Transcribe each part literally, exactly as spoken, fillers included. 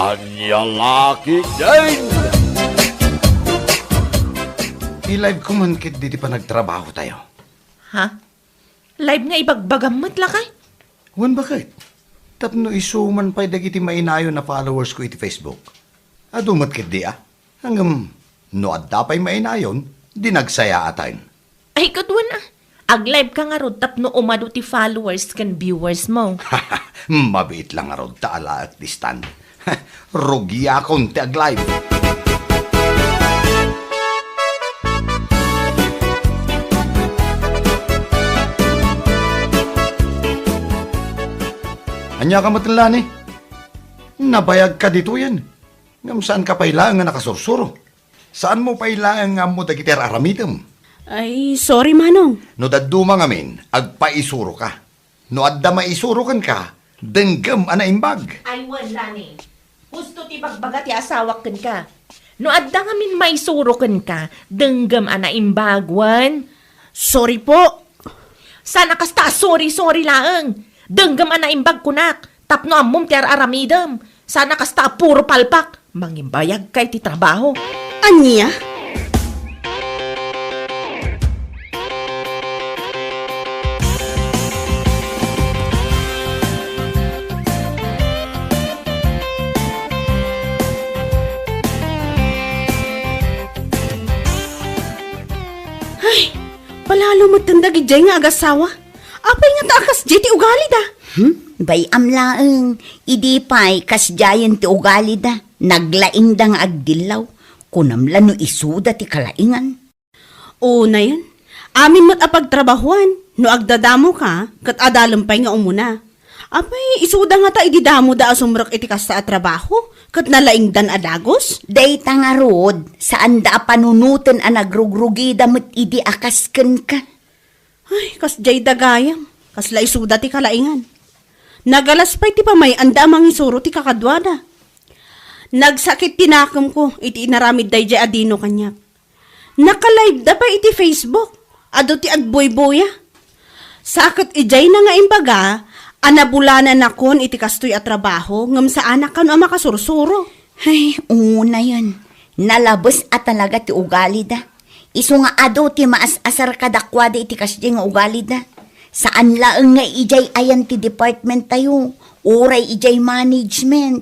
Ania la ketdin? I-live ko man ketdi ti panagtrabahotayo. Ha? Live nga ibagbagam met lakay? Wen, baket? Tapno isu man pay dagiti mainayon a followers ko iti Facebook. Adu met ketdi a. Ngem, no adda pay mainayon, di nagsayaaten. Ay, ket wen a. Ag-live ka ngarud tapno umadu ti followers ken viewers mo. Mabiit la ngarud ta alaek ti stand. Rugiakon ti ag-live. Ania ka met, Lani? Nabayag ka ditoyen. Ngem saan ka pay laeng nga nakasursuro. Saan mo pay laeng nga ammo dagiti ar-aramidem. Ay, sorry, Manong. No dadduma ngamin, agpaisuro ka. No adda maisuro kenka, denggem a naimbag. Ay, wen, Lani. Husto ti bagbaga ti asawak kenka. No adda ngamin maisuro kenka, denggem a naimbag, wen. Sorry po. Saan a kasta a sorry-sorry laeng. Denggem a naimbag kunak. Tapno ammom ti ar-aramidem, saan a kasta a puro palpak, mangimbayagka iti trabaho. Ania? Ay, palalo met dagijay nga agassawa. Apay ngata a kasdiay ti ugalida? Hmm? Bay-am laeng, idi pay kasdiayen ti ugalida, naglaingda nga agdillaw. Kunam la no isuda ti kalaingan. Unayen, amin met a pagtrabahuan, no agdadamoka, ket adalem pay nga umuna. Apay, isuda ngata idi damoda a sumrek iti kasta a trabaho, ket nalaingdan a dagus? Dayta ngarud, saanda a panunoten a nagrugrugida met idi a kas kenka. Ay, kasdiay da gayam. Kasla isuda ti kalaingan. Nagalas pay ti pamay-anda a mangisuro ti kakaduada. Nagsakit ti nakemko iti inaramid daydiay a Dino kaniak. Naka-live da pay iti Facebook. Adu ti agbuybuya. Sa ket idiayna nga imbaga a nabulananakon iti kastoy a trabaho ngem saanak kano a makasursuro. Ay, unayen. Nalabes a talaga ti ugalida. Isu nga adu ti maas-asar kadakuada iti kasdiay nga ugalida. Saan laeng nga idiay ayan ti department tayo, uray idiay management.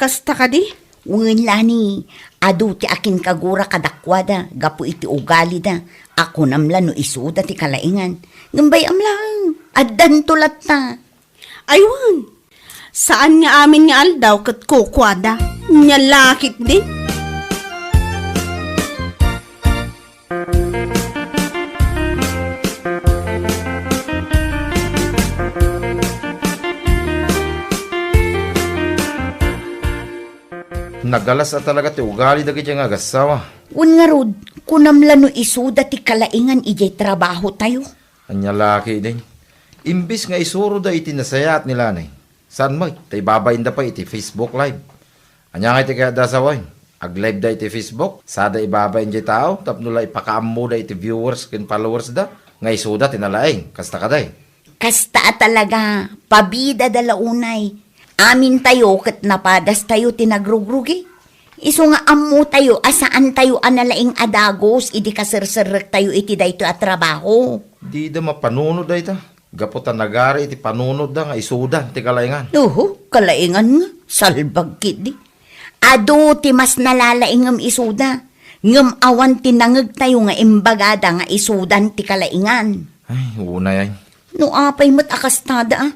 Kasta kadi? Wen, Lani, adu ti akinkagura kadakuada gapu iti ugalida a kunam la no isuda ti kalaingan. Ngem bay-am laeng, addanto latta. Aywan, saan nga amin nga aldaw ket kukuada. Nia la ketdin? Nagalas a talaga ti ugali dagiti nga agassawa. Wen ngarud, kunam la no isuda ti kalaingan idiay trabaho tayo. Ania la ketdin? Imbes nga isuroda iti nasayaat ni Lani, saan met ta ibabainda pay iti Facebook Live. Ania nga iti kayatda a sawen? Ag-live da iti Facebook, sada ibabain diay tao tapno la ipakaammoda iti viewers ken followers da nga isuda ti nalaing. Kasta kadi? Kasta a talaga, pabidada la unay. Amintayo ket napadastayo ti nagrugrugi. Isu nga ammotayo a saantayo a nalaing a dagus idi kaserserrektayo iti daytoy a trabaho. Dida mapanunot dayta, gapu ta nagari iti panunotda nga isudan ti kalaingan. Uhu, kalaingan nga, salbag ketdi. Adu ti mas nalalaingem isuda, ngem awan ti nangegtayo nga imbagada nga isudan ti kalaingan. Ay, unay ay. No apay met a kastada, a?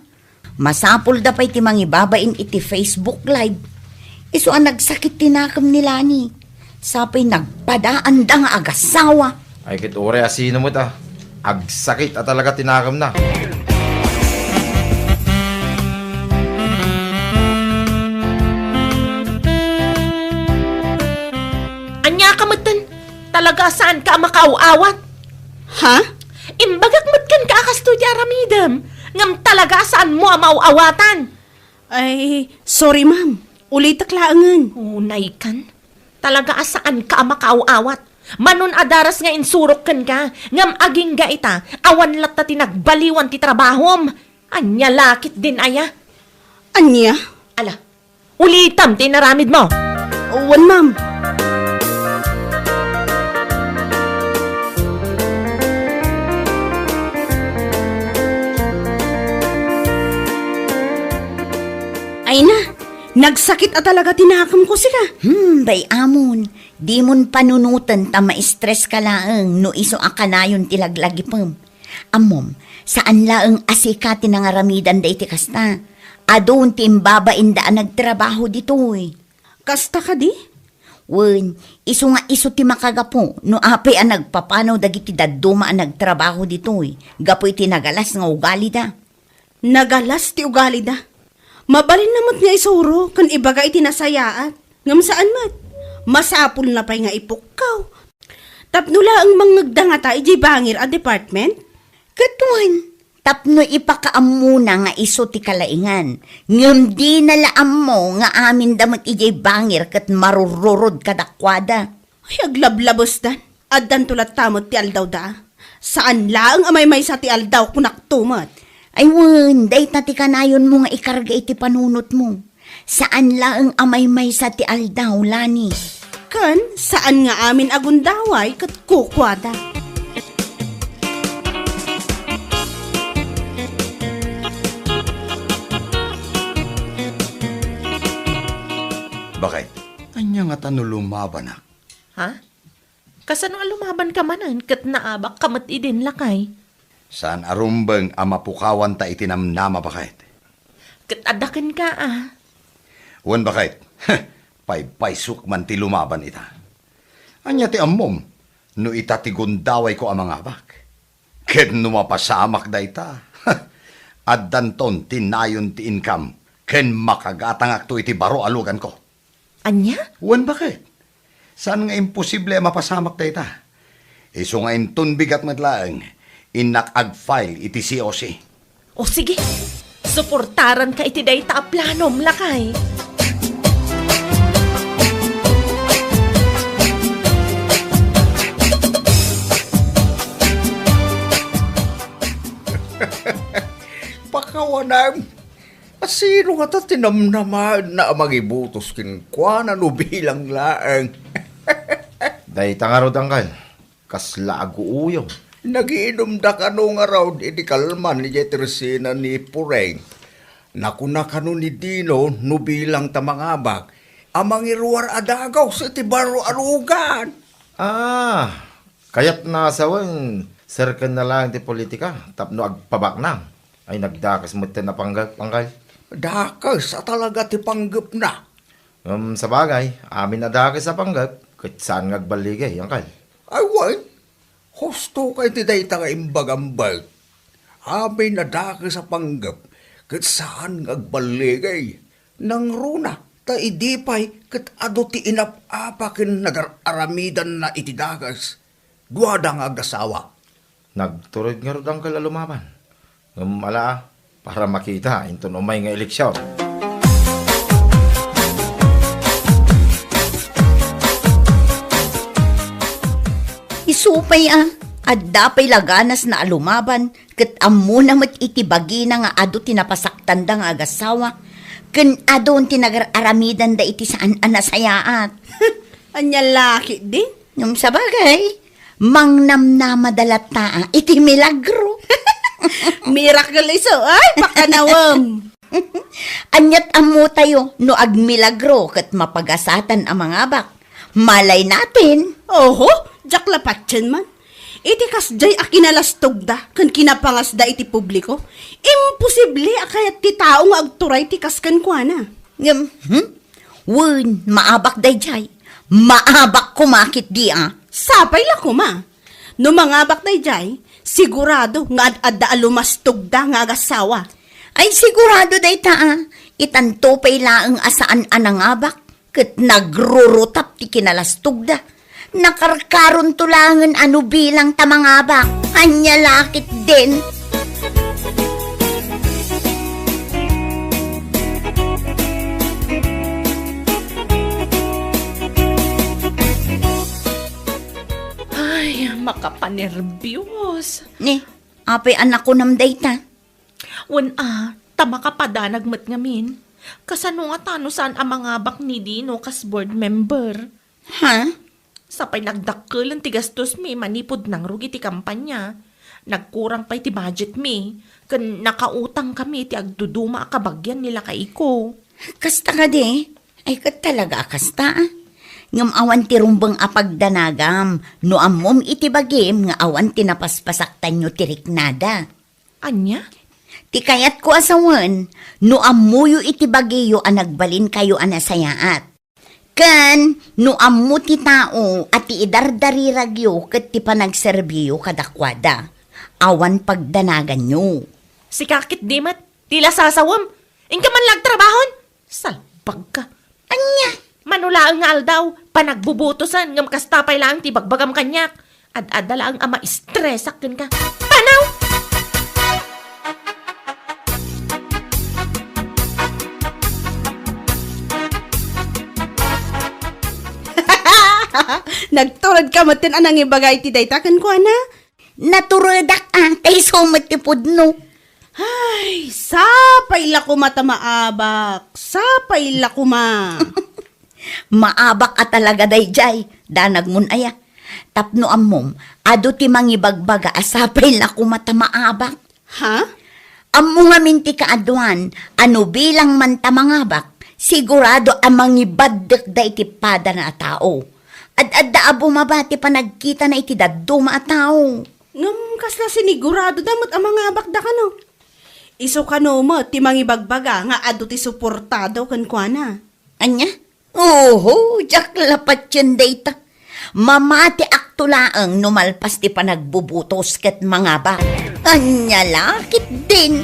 Masapulda pay ti mangibabain iti Facebook Live. Isu a nagsakit ti nakem ni Lani. Sapay nagpadaanda nga agassawa. Ay, ket uray a sino met a, agsakit a talaga ti nakemna. Ania ka metten? Talaga a saanka a makaaw-awat? Ha? Imbagak met kenka a kastoy ti aramidem, ngem talaga a saanmo a maaw-awatan. Ay, sorry, ma'am. Ulitek laengen. Unay kan. Talaga a saanka a makaaw-awat. Manon a daras nga insurok kenka, ngem agingga ita, awan latta ti nagbaliwan ti trabahom. Ania la ketdin aya? Ania? Ala, Ulitam ti inaramidmo. Wen, ma'am. Ay na, nagsakit a talaga ti nakemko, sika. Hmm, bay-amon, dimon panunoten ta ma-stress ka laeng no isu a kanayon ti laglagipem. Ammom, saan laeng a sika ti nangaramidan daytoy kasta. Adun ti imbabainda a nagtrabaho ditoy. Kasta kadi? Wen, isu nga isu ti makagapu no apay a nagpapanaw dagiti dadduma a nagtrabaho ditoy gapu iti nagalas nga ugalida. Nagalas ti ugalida. Mabalinna met nga isuro ken ibaga iti nasayaat. Ngem saan met. Masapulna pay nga ipukkaw. Tapno laeng mangngegda ngata idiay bangir a department? Ket wen, tapno ipakaammona nga isu ti kalaingan, ngem dina la ammo nga aminda met idiay bangir ket marururod kadakuada. Ay, aglablabesdan. Addanto latta met ti aldawda. Saan laeng a maymaysa ti aldaw, kunakto met. Ay wen, dayta ti kanayonmo nga ikarga iti panunotmo. Saan laeng a maymaysa ti aldaw, Lani. Ken saan nga amin a gundaway ket kukuada. Bakit? Ania ngata no lumabanak? Ha? Kasano a lumabanka manen ket naabakka met idin, lakay? Saan a rumbeng a mapukawanta iti namnama, baket. Ket adda kenka, a. Wen, baket. Paypaysok man ti lumaban ita. Ania ti ammom no ita ti gundawayko a mangabak? Ket no mapasamak dayta, addanton ti nayon ti income ken makagatangakto iti baro a luganko. Ania? Wen, baket. Saan nga imposible a mapasamak dayta. Isu nga inton bigat met laeng, innak ag-file iti C O C. O sige, suportaranka iti dayta a planom, lakay. Pakawanam. A sino ngata ti namnamaenna a mangibutos kenkuana no bilang laeng? Dayta ngarud, anggal, kasla aguuyong. Nagiinumda kano ngarud iti kalman idiay tersena ni Pureng. Nakuna kano ni Dino no bilang ta mangabak a mangiruar a dagus iti baro a lugan. Ah, kayatna a sawen, serkenna laeng ti politika tapno agpabaknang. Ay, nagdakes metten a panggep, anggal. Dakes a talaga ti panggepna. Ngem sabagay, amin a dakes a panggep, ket saan nga agballigay, anggal. Ay, wen, husto ka iti dayta nga imbagam, Bert. Amin a dakes a panggep, ket saan nga agballigay. Nangruna, ta idi pay ket adu ti inap-apa ken nagar-aramidanna iti dakes. Duada nga agasawa. Nagtured ngarud, anggal, a lumaban. Ngem ala, para makita inton umay nga eleksion. Isu pay a, adda pay la ganasna a lumaban, ket ammona met iti bagina nga adu ti napasaktanda nga agasawa, ken adun ti nagar-aramidanda iti saan a nasayaat. Ania la ketdi? Ngem sabagay, mangnamnamada latta iti milagro. Miracle isu, ay, pakanawem. Ania't ammotayo no agmilagro ket mapagasatan a mangabak? Malay natin. Oho, diak la patien man. Iti kasdiay a kinalastogda ken kinapangasda iti publiko, imposible a kayat ti tao nga agturay ti kas kenkuana. Ngem, hmm? Wen, maabak daydiay. Maabak koma ketdi a. Sapay la koma. No mangabak daydiay, sigurado nga ad-adda a lumastogda nga agasawa. Ay, sigurado dayta a. Itanto pay laeng a saan a nangabak ket nagrurutap ti kinalastogda. Nakarkaronto laengen a no bilang ta mangabak. Ania la ketdin? Ay, makapanerbios. Ni, apay a nakunam dayta? Wen a, ta makapadanag met ngamin. Kasano nga ta no saan a mangabak ni Dino kas board member? Ha? Sapay nagdakkel ti gastos mi manipud nangrugi ti kampanya. Nagkurang pay ti budget mi, ken nakautang kami ti agduduma a kabagian ni lakayko. Kasta kadi? Ay, ket talaga a kasta, ah. Ngem awan ti rumbeng a pagdanagam no ammom iti bagim nga awan ti napaspasaktanyo ti riknada. Ania? Ti kayatko a sawen, no ammoyo iti bagiyo a nagbalinkayo a nasayaat. Ken no ammo ti tao a ti idardariragyo ket ti panagserbiyo kadakuada, awan pagdanaganyo. Sika ketdi met, ti lasasawem. Inka man la agtrabahon? Salbagka. Ania? Mano laeng nga aldaw, panagbubutosen, ngem kasta pay laeng ti bagbagam kaniak. Ad-adda laeng a maistresak kenka. Panaw! Nagturedka metten a nangibaga iti dayta kenkuana? Naturedak a, ta isu met ti pudno. Ay, sapay la koma ta maabak. Sapay la koma. Maabak a talaga daydiay, danagmon aya. Tapno ammom, adu ti mangibagbaga a sapay la koma ta maabak. Ha? Ammo ngamin ti kaaduan a no bilang man ta mangabak, sigurado a mangibaddekda iti padana a tao. Ad-adda a bumaba ti panagkitana iti dadduma a tao. Ngem kasla siniguradoda met a mangabakda kano? Isu kano met ti mangibagbaga nga adu ti suportado kenkuana? Ania? Oho, diak la patien dayta. Mamatiakto laeng no malpas ti panagbubutos ket mangabak. Ania la ketdin?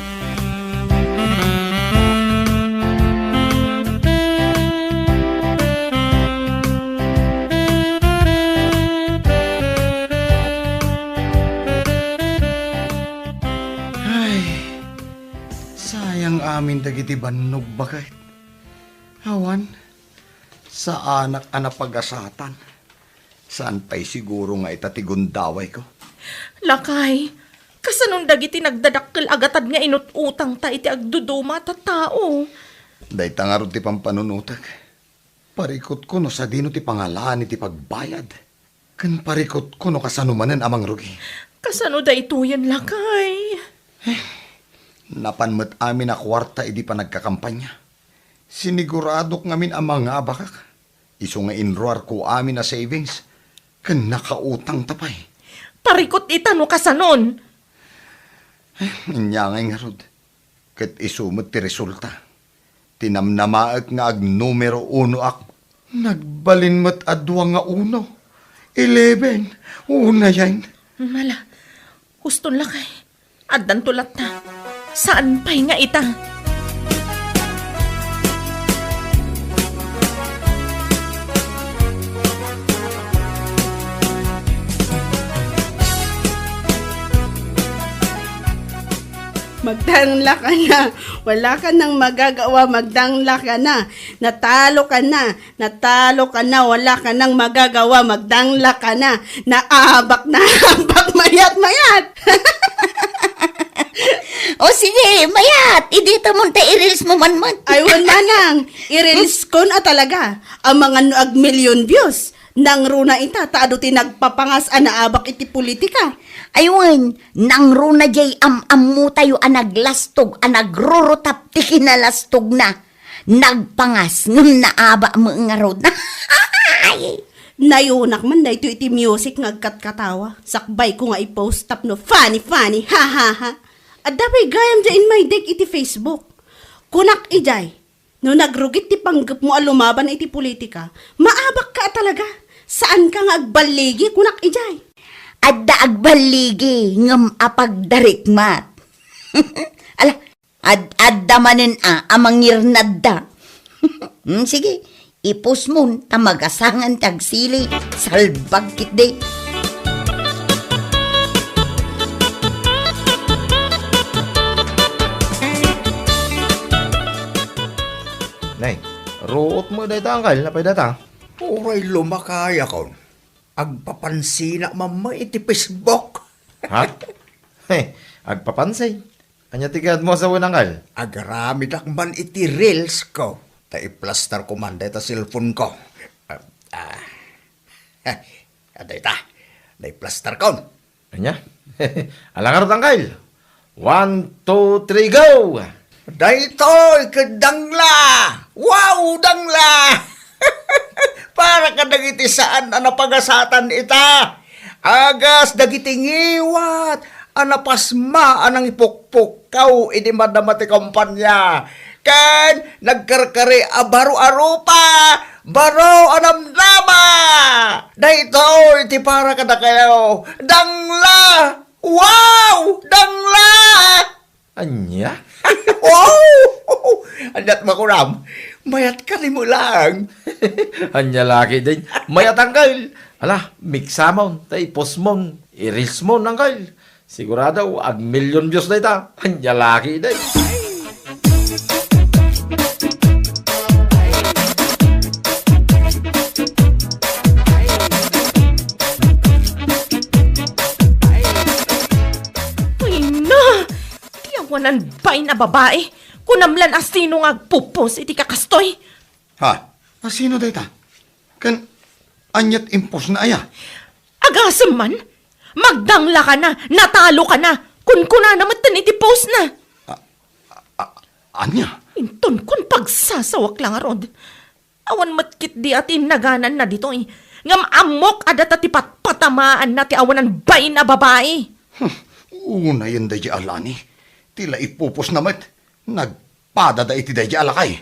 Ay, sayang amin dagiti bannog baket. Awan, saanak a napagasatan. Saan pay siguro nga ita ti gundawayko. Lakay, kasanon dagiti nagdadakkel a gatad nga inut-utangta iti agduduma a tattao? Dayta ngarud ti pampanunotek. Parikutko no sadino ti pangalaan iti pagbayad. Ken parikutko no kasano manen a mangrugi. Kasano daytoyen, lakay? Eh, napan met amin a kuarta idi panagkakampanya. Siniguradok ngamin a mangabakak. Isu nga inruarko amin a savings. Ken nakautangta pay. Parikut ita no kasanon. Eh, ania ngay ngarud. Ket isu met ti resulta. Tinamnamaek nga agnumero unoak. Nagbalin met a dua nga uno. Eleven. Unayen. Mala, huston lakay. Addanto latta. Saan pay nga ita? Magdangla ka na. Wala ka nang magagawa, magdangla ka na. Natalo ka na. Natalo ka na, wala ka nang magagawa, magdangla ka na. Naabak na, abak, mayat, mayat. O sige, mayat, idita mo ta i-reels mo man man. Ay, wan manang, i-reels ko na talaga. Amangan no ag million views. Nangruna ita, ta adu ti nagpapangas a naabak iti politika. Ay wen, nangruna jay am-ammo tayo a naglastog, a nagrurutap ti kinalastog na. Nagpangas, ngem naabak met ngarud. Ay! Nayunak man daytoy iti music nga agkatkatawa. Sakbay ko nga i-post tapno funny, funny, ha, ha, ha. Adda pay gayam jay in my deck iti Facebook. Kunak ijay, no nagrugit ti panggepmo a lumaban iti politika, maabak ka a talaga. Saan ka nga agballigi, kunak ijay. Adda agballigi, ngem a pagdarikmat. Ala, Ad-adda manen a, a mangirnadda. Hmm, sige, ipusmon, ta magasangan ti agsili, salbag ketdi. Nay, ruot mo dayta, angkel, napay data? Uray lumakayakon. Agpapansinak mamma iti Facebook. Ha? He, agpapansi? Ania ti kayatmo a sawen, Angkel? Agaramidak man iti reels ko. Ta i-plaster ko man dayta cellphone ko. Ah, ah. Adayta. Nai-plaster kon. Ania? Ala ngarud, Angkel. One, two, three, go! Daytoy ket dangla! Wow, dangla! Para kadagiti saan a napagasatan ita. Agas dagiti ngiwat a napasma a nangipukpukkaw idi madama ti kampanya. Ken nagkarkari a baro a rupa, baro a namnama. Daytoy ti para kadakayo. Dangla! Wow! Dangla! Ania? Wow! Aniat makunam? Mayat ka ni mo lang. Ania laki din? Mayat, Angkel. Ala, miksamon, ta ipusmon, i-reelsmon, Angkel. Sigurado, ag-million views dayta. Ania laki, day. Ay na! Ti awanan bain a babai, kunam lan a sino nga agpupos iti kakastoy? Ha? A sino dayta? Ken aniat impostna aya? Agasem man, magdanglakana, natalokana, kunkunana metten iti postna. A, a, a, ania? Inton kun pagsasawak la ngarud. Awan met ketdi a ti innagananna ditoy. Ngem ammok a data ti patpatamaanna ti awanan bain a babai. Hmm, unayen daydi a Lani. Ti la ipupos na met. Nagpadada iti daydi a lakay.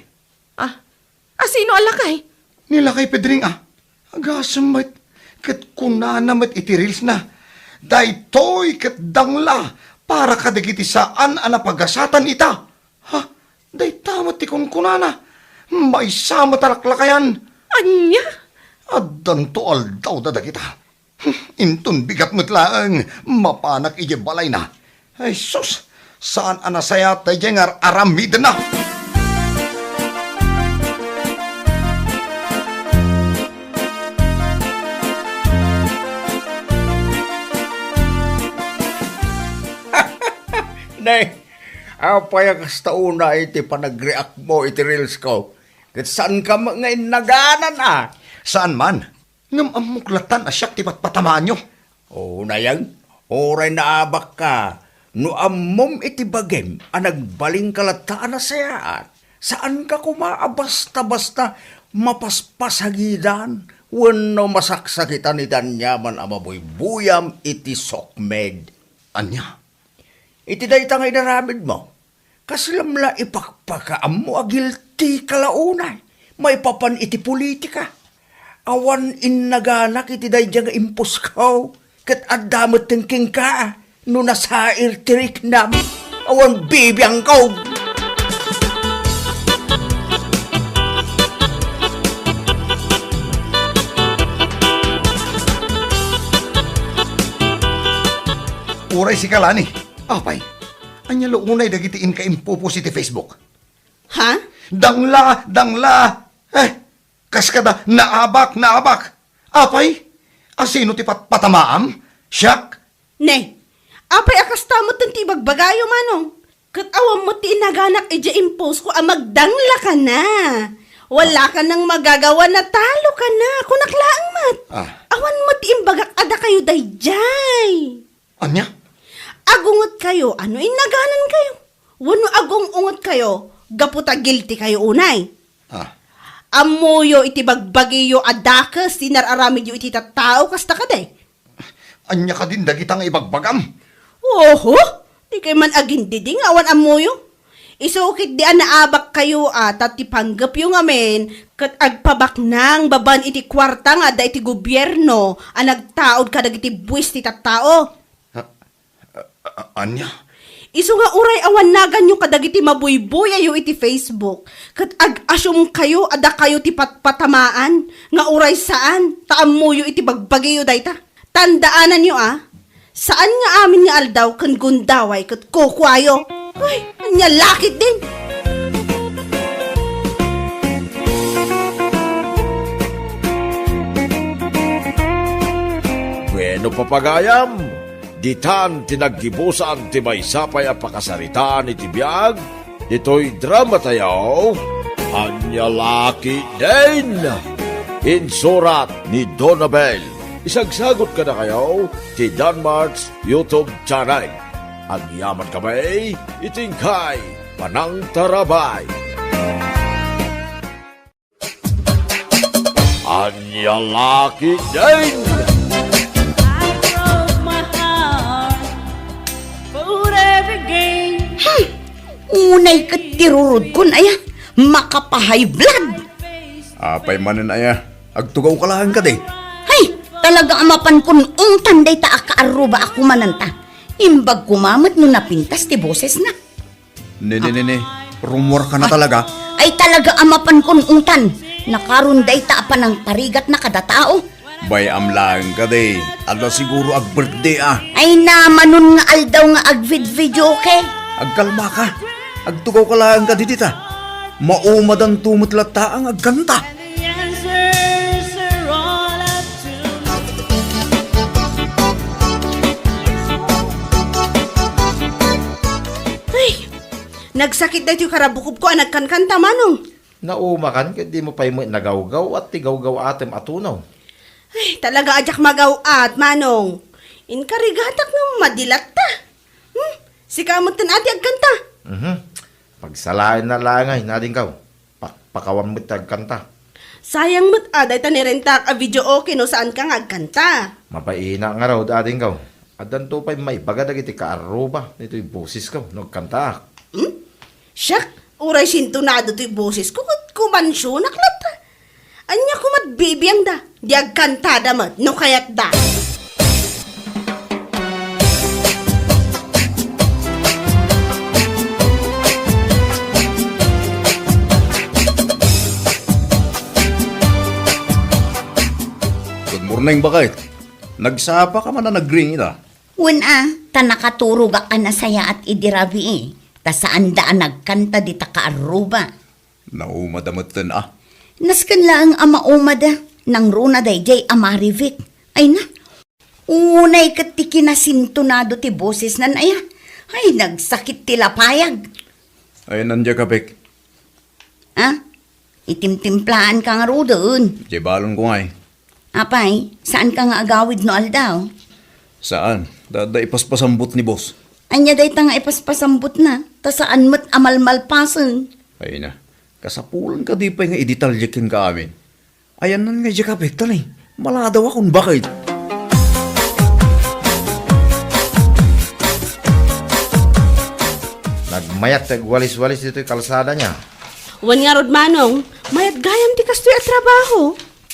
Ah, a sino a lakay? Ni Lakay Pedring, ah. Agasem met. Ket kunana met iti reels na, "Daytoy ket dangla para kadagiti saan a napagasatan ita." Ha? Dayta met ti kunkunana. Maysa met a laklakayan. Ania? Addanto aldawda dagita. Inton bigat met laeng, mapanak idiay balayna. Ay sus, saan a nasayaat daydiay nga ar-aramidenna. Nay, apay a kasta unay ti panagreact mo iti reels ko? Ket saan ka met nga innaganan, a? Saan man. Ngem ammok latan a siak ti patpatamaanyo. O, nayang, uray naabakka, no ammom iti bagim a nagbalinka latta a nasayaat, saanka koma a basta-basta mapaspasagidan wenno masaksakitan iti aniaman a mabuybuyam iti sokmed. Ania? Iti dayta nga inaramidmo, kaslam la ipakpakaammo a guilty ka la unay maipapan iti politika. Awan innaganak iti daydiay nga imposko, ket adda metten kenka no nasair ti riknam. Awan bibiangko. Uray sika, Lani. Apay, ania la unay dagiti inka impupos iti Facebook? Ha? Dangla, dangla! Eh, kas kada, naabak, naabak! Apay, a sino ti patpatamaam? Siak? Ne, apay a kasta met ti ibagbagayo, Manong? Ket awan met ti inaganak idiay impost ko a magdangla kana. Wala kanang magagawa, natalo kana. Kunak laeng met. Ah. Awan met ti imbagak a dakayo daydiay. Ania? Agunget kayo, ano innaganan kayo? Wenno agung-unget kayo, gapu ta guilty kayo unay? Ah. Ammoyo iti bagbagiyo a dakes ti nar-aramidyo iti tattao, kasta kadi? Ania kadin dagita nga ibagbagam? Oho, di kay man agindidi nga awan ammoyo. Isu ketdi a naabak kayo a, ta ti panggepyo ngamin, ket agpabaknang babaen iti kuarta nga adda iti gobierno a nagtaud kadagiti buis ti tattao. A-, a-, ania? Isu nga uray awan naganyo kadagiti mabuybuyayo iti Facebook, ket ag-assume kayo a dakayo ti patpatamaan, nga uray saan, ta ammoyo iti bagbagiyo dayta. Tandaananyo a, saan nga amin nga aldaw ken gundaway ket kukuayo. Ay, ania la ketdin? Bueno, papagayam, Ditan ti naggibusan ti maysa pay a pakasaritaan iti biag ditoy drama tayo, Ania La Ketdin. Insurat ni Donabel. Isagsagot kadakayo ti Danmart's YouTube channel. Agyaman kami iti inkay panangtarabay. Ania La Ketdin. I broke my heart, put every game. Hmm. Unay ket ti rurodkon, aya. Makapa-high blood. Apay manen, aya? Agtugawka laeng kadi? Hay, talaga a mapankon ungtan dayta a kaarruba a kumananta. Imbag koma met no napintas ti bosesna. Ne, ne, ne, ne. Rumorka na talaga? Ay, talaga a mapankon ungtan. Nakaron dayta a panangparigatna kada tao. Bay-am laeng kadi. Adda siguro ag-birthday a. Ay, namanon nga aldaw nga agvid-videoke. Agkalmaka. Agtugawka laeng kadi dita. Maumadanto met latta nga agkanta. Ay, nagsakit daytoy karabukobko a nagkankanta, Manong. Naumakan ket dimo pay met nagawgaw-at ti gawgaw-atem a tunaw. Ay, talaga a diak magaw-at, Manong. Inkarigatak nga madi latta. Hmm? Sika met ken adi agkanta. Mhm. Pagsalaenna laeng, ay, nadingkaw. Pakpakawan met ti agkanta. Sayang met a dayta nirentak a videoke no saanka nga agkanta. Mabainak ngarud, adingko. Addanto pay maibaga dagiti kaarruba ditoy bosesko no agkantaak. Hmm? Siak, uray sintonado toy bosesko ket kumansionak latta. Ania koma't bibiangda? Di agkantada met no kayatda. Good morning, baket. Nagsapaka man a nagring ita? Wen a, ta nakaturogak a nasayaat idi rabii, ta saanda a nagkanta dita kaarruba. Naumada metten a. Nasken laeng a maumada, nangruna daydiay a Marivic. Ay na, unay ket ti kinasintonado ti bosesnan aya. Ay, nagsakit ti lapayag. Ay, nandiak, Apek. Ha? Itimtimplaanka ngaruden. Diay balonko ngay. Apay, saanka nga agawid no aldaw? Saan. Da, da ipaspasambot ni boss. Ania dayta nga ipaspasambotna? Ta saan met a malmalpasen. Ay na. Kasapulan kadi pay nga idetalye kenka amin. Ayanna nga diak, Apek, ta ni, maladaw a kon baket. Nagmayat ti agwalis-walis ditoy kalsada nia. Wen ngarud, Manong, mayat gayam ti kastoy a trabaho.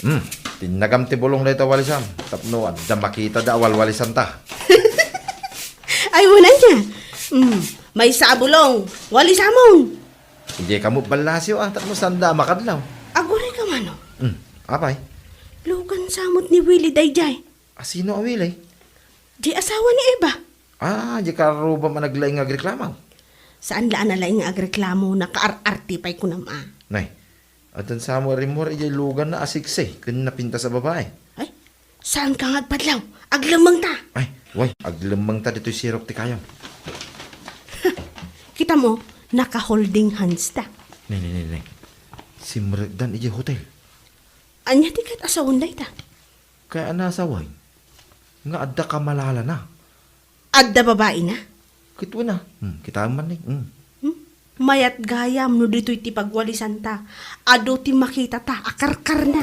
Hmm, tinnagam ti bulong dayta walisam, tapno adda makitada a walwalisanta. Ay, wen ania. Hmm, maysa a bulong, walisamon. Idiay kamo ballasiw a, tapno saanda a makadlaw. Agurayka, Manong. Hmm, apay? Lugan sa met ni Willie daydiay. A, sino a Willie? Di asawa ni Eva. Ah, di kaarrubam a naglaing nga agreklamo. Saan la a nalaing nga agreklamo, nakaar-arte pay kunam a. Nay, addan sa met rimmuar idiay luganna a siksi ken napintas a babai. Ay, saanka nga agpadlaw? Aglemmengta. Ay, way, aglemmengta ditoy sirok ti kayam. Kitamo, naka-holding hands ta. Nay, nay, nay, nay. Simrekdan idiay hotel. Ania ti ket asawen dayta? Kaya a nasaway nga adda kamalalana. Adda babaina? Ket wen a. Hmm, kitaem man ni. Hmm. Hmm? Mayat gayam no ditoy ti pagwalisanta. Adu ti makitata a karkarna.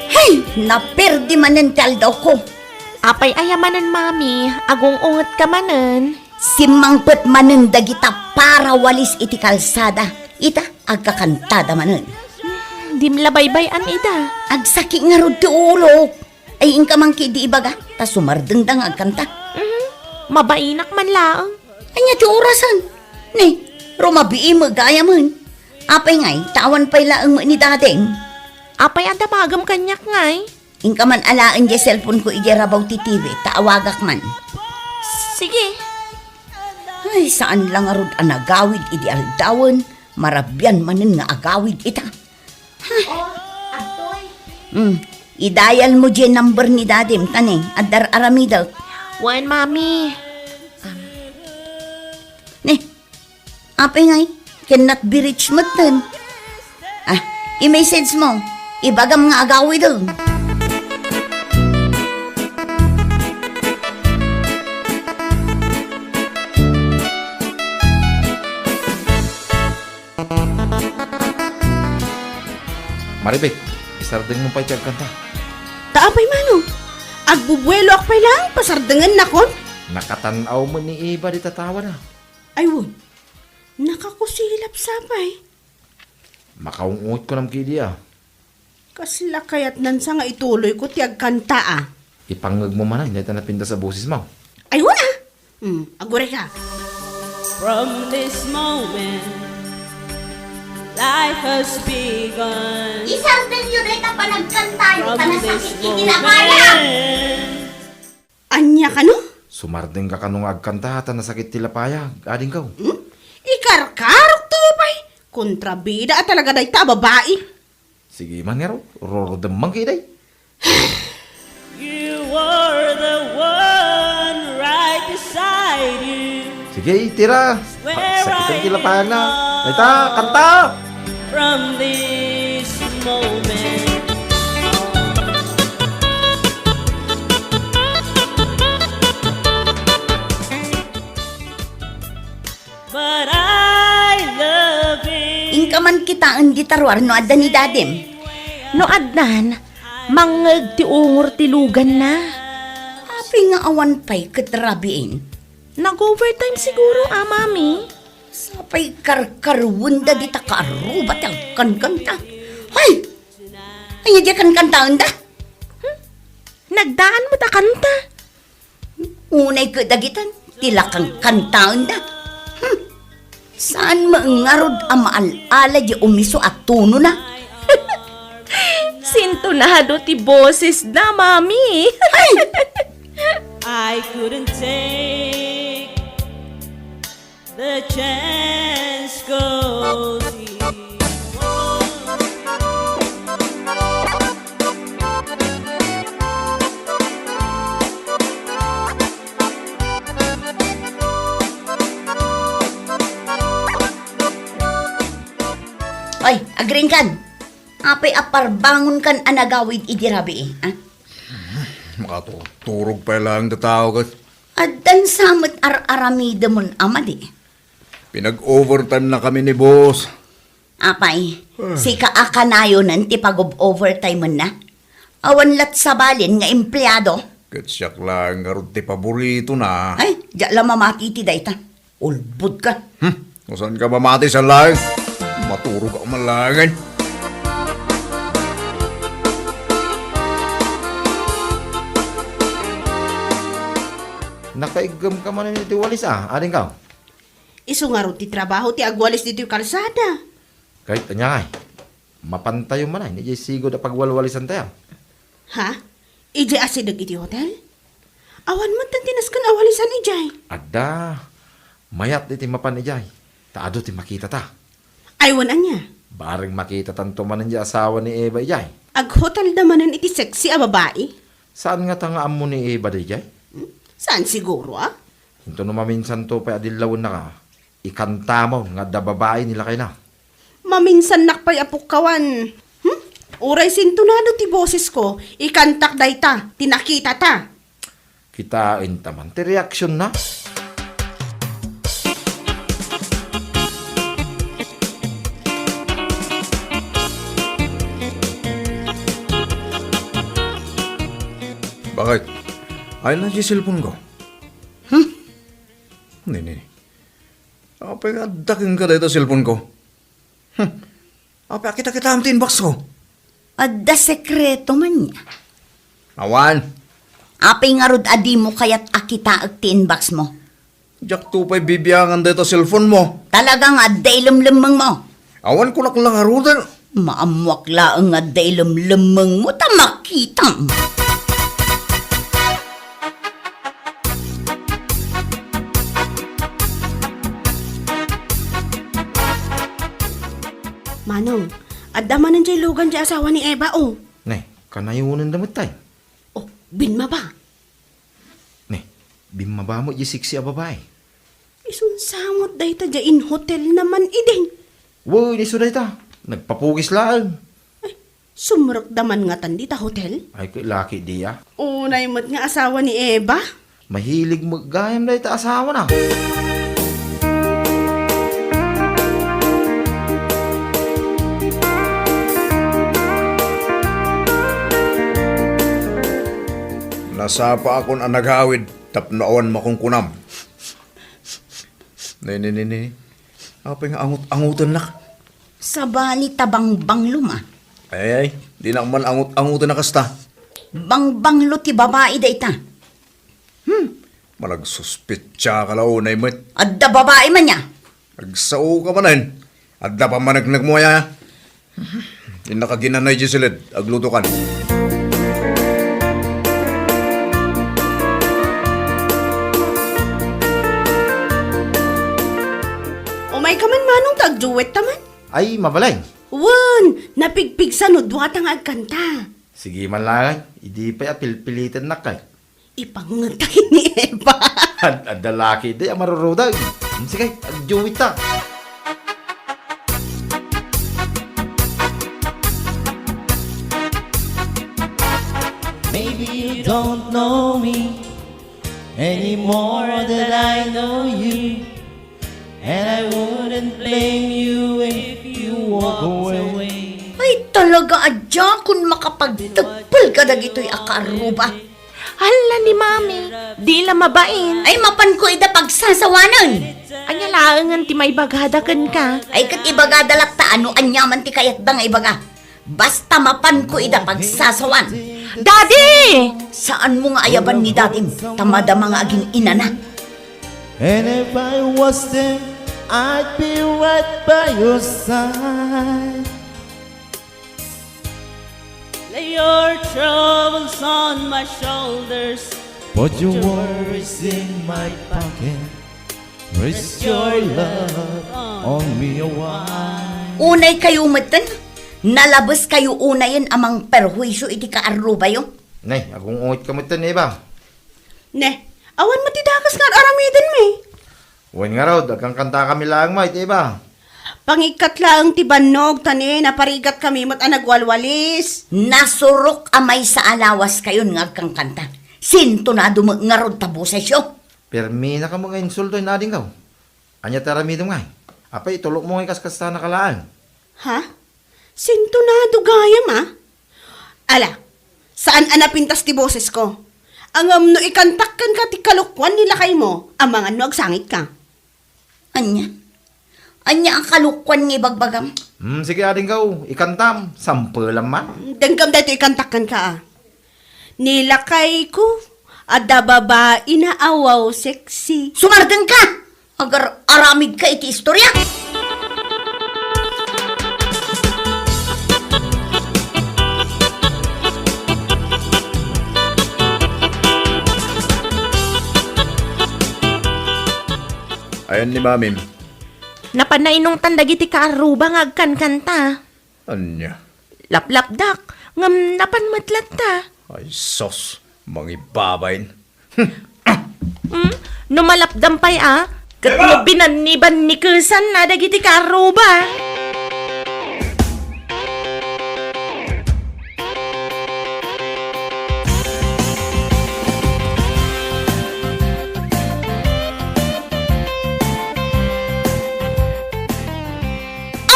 Hay! Naperdi manen ti aldawko. Apay aya manen, Mami? Agung-ungetka manen? Simmangpet manen dagita parawalis iti kalsada. Ita, agkakantada manen. Hmm, dim la baybay-an ida. Agsaki ngarud ti ulok. Ay, inka man ketdi ibaga, ta sumardengda nga agkanta. Mhm. Mabainak man laeng. Ania ti orasen? Ni, rumabii met gayamen. Apay ngay, ta awan pay laeng met ni dadeng. Apay a damagem kaniak ngay? Inka man alaen diay cellphone ko idiay rabaw ti T V, ta awagak man. Sige. Ay, saan la ngarud a nagawid idi aldawen, marabian manen nga agawid ita. Oh, Atoy. Hmm, idayal mo diay number ni Dadim, ta ne, adda ar-aramidek. Wen, Mami. Ne, apay ngay, cannot be reached metten. Ah, i-message mo. Ibagam nga agawiden. Maribek, isardeng mo pay ti agkanta. Ta apay mano? Agbubueloak pay laeng, pasardengennakon? Nakatan-aw met ni Eva di tatawana. Ay, wen. Nakakusilap sa pay. Makaung-ungotko nam kidi a. Kasla kayatnan sa nga ituloyko ti agkanta a. Ipangngegmo manen dayta napintas a bosesmo. Ay, wen a! Hmm, agurayka. From this moment, life has begun. Isardenyo dayta panagkantayo, ta nasakit iti lapayag. Ania kano? Sumardengka kano nga agkanta ta nasakit ti lapayag, adingko? Hmm? Ikarkarokto pay. Kontrabida a talaga dayta a babai. Sige man ngarud, rurudem man kidi. You are the one right beside you. Sige, tira. Sakit ti lapayagna. Dayta, kanta! From this moment. But I love it. Inka man kitaen dita ruar no adda ni Dadim. No addan, mangngeg ti ungor ti luganna. Apay nga awan pay ket rabiin? Nag-overtime siguro a, Mami. Sapay karkarwenda dita kaarruba ti agkankanta. Hay! Ania diay kankantaenda? Hmm? Nagdaan met a kanta. Unay ket dagitan, ti la kankantaenda. Hmm. Saan met ngarud a maal-ala diay umiso a tonona? Sintonado ti bosesna, Mami. Ay! I couldn't take the chance, 'cause it won't. Oy, agriingkan. Apay a parbangonkan a nagawid idi rabii, a? Makaturturog pay laeng ti tao ket. Addan sa met ar-aramidem a madi. Pinag-overtime na kami ni boss. Apay, ah, sika a kanayonen ti pag-overtime na? Awan lat sabalen nga empleado. Ket siak laeng ngarud ti paboritona. Ay, diak la mamati iti dayta. Ulbodka. Hmm, no saanka mamati sa laeng? Maturog a man laengen. Nakaiggemka manen iti walis a, adingko? Isu ngarud ti trabaho ti agwalis ditoy kalsada. Ket ania ngay, mapantayo manen idiay sigud a pagwalwalisantayo. Ha? Idiay asideg iti hotel? Awan met ti nasken a walisan idiay. Adda. Mayat iti mapan idiay. Ta adu ti makitata. Ay, wen ania? Bareng makitatanto manen ti asawa ni Eva idiay. Aghotelda manen iti sexy a babai? Saan ngata nga ammo ni Eva daydiay? Hmm? Saan siguro, a? Intono maminsanto pay a dillawennaka, ikantamon nga adda babai ni lakayna. Maminsannak pay a pukkawan. Hmm? Uray sintonado ti bosesko, ikantak dayta, ti nakitata. Kitaenta man ti reaksionna. Bakit? Ay na ti cellphone ko. Hmm? Nini. Apay nga adda kenka dayta cellphone ko? Hmm. Apay a kita-kitaem ti inbox ko? Adda sekreto man nia? Awan. Apay ngarud a dimo kayat a kitaek ti inbox mo? Diakto pay bibiangan dayta cellphone mo. Talaga nga adda ilemlemmeng mo. Awan kunak la ngaruden. Maammoak laeng nga adda ilemlemmeng mo ta makitam. Ano? Adda manen jay lugan jay asawa ni Eva, o. Ne, kanayonenda met tay. O, bimmaba. Ne, bimmaba met jay sexy a babai. Isun sa met dayta jay in hotel naman idin. Wen, isu dayta. Nagpapugis laeng. Ay, sumrekda man ngatan dita hotel? Ay, ket laki diay. Unay met nga asawa ni Eva? Mahilig met gayam dayta asawana. Nasapaakon a nagawid tapno awan makunkunam. Ne, ne, ne, ne. Apay nga angut-angutennak? Sabali ta bangbanglo, ma. Ay, ay, dinak man angut-anguten a kasta. Bangbanglo ti babai dayta. Hmm. Managsuspetsa ka la unay met. Adda babai man ya. Agsao ka manen. Adda pammaneknekmo aya. Innak a ginanay jay siled, aglutokan. Umayka man, Manong, ta agduet ta man. Ay, mabalay. Wen, napigpigsa no duata nga agkanta. Sige man laeng, idi pay a pilpilitennak kay. Ipangngeg ta ken ni Eva. Ad-, adda laki di a marurudeg. Hmm, sige, agduet ta. Maybe you don't know me any more than I know you. And I wouldn't blame you if you walked away. Ay, talaga, adda kun makapagteppel kadagitoy a kaarruba. Hala ni Mami, di la mabain. Ay, mapanko ida pagsasawanen. Ania laengen ti maibagada kenka? Ay, ket ibagada latta no ania man ti kayatda nga ibaga. Basta mapanko ida pagsasawan. Daddy! Saanmo nga ayaban ni Dadim, ta madama nga agin-inana. And if I was them, I'd be right by your side. Lay your troubles on my shoulders. Put your worries in my pocket. Rest your love on me a while. Unay kayo metten, nalabes kayo unayen a mangperhuisyo iti kaarrubayo. Nay, agung-unget ka metten, Eva. Ne, awan met ti dakes nga ar-aramiden mi. Wen ngarud, agkankanta kami laeng met, Eva. Pangikkat laeng ti bannog, ta ne, naparigat kami met a nagwalwalis. Nasurok a maysa a lawas kayon nga agkankanta. Sintonado met ngarud ta bosesyo. Permi na kamo nga insulto, inadingkaw. Ania ti aramidem ngay? Apay, itulokmo ngay kaskastan a kalaeng? Ha? Sintonado gayam, a? Ala, saan a napintas ti bosesko. Ngem no ikantak kenka ti kalokuan ni lakaymo, amangan no agsangit ka. Ania? Ania a kalokuan nga ibagbagam? Hmm, sige, adingkaw, ikantam, sampelam man. Denggem daytoy ikantak kenka, a. Ni lakayko, adda babaina a wow sexy. Sumardeng ka! Agar-aramid ka iti istorya! Ayan ni Mamim. Napan nainungtan dagiti kaarruba nga agkankanta. Ania? Laplapdak, ngem napan met latta. Ay, sus, mangibabain. Hmm? No malapdam pay a, ket no binannibannikesanna dagiti kaarruba.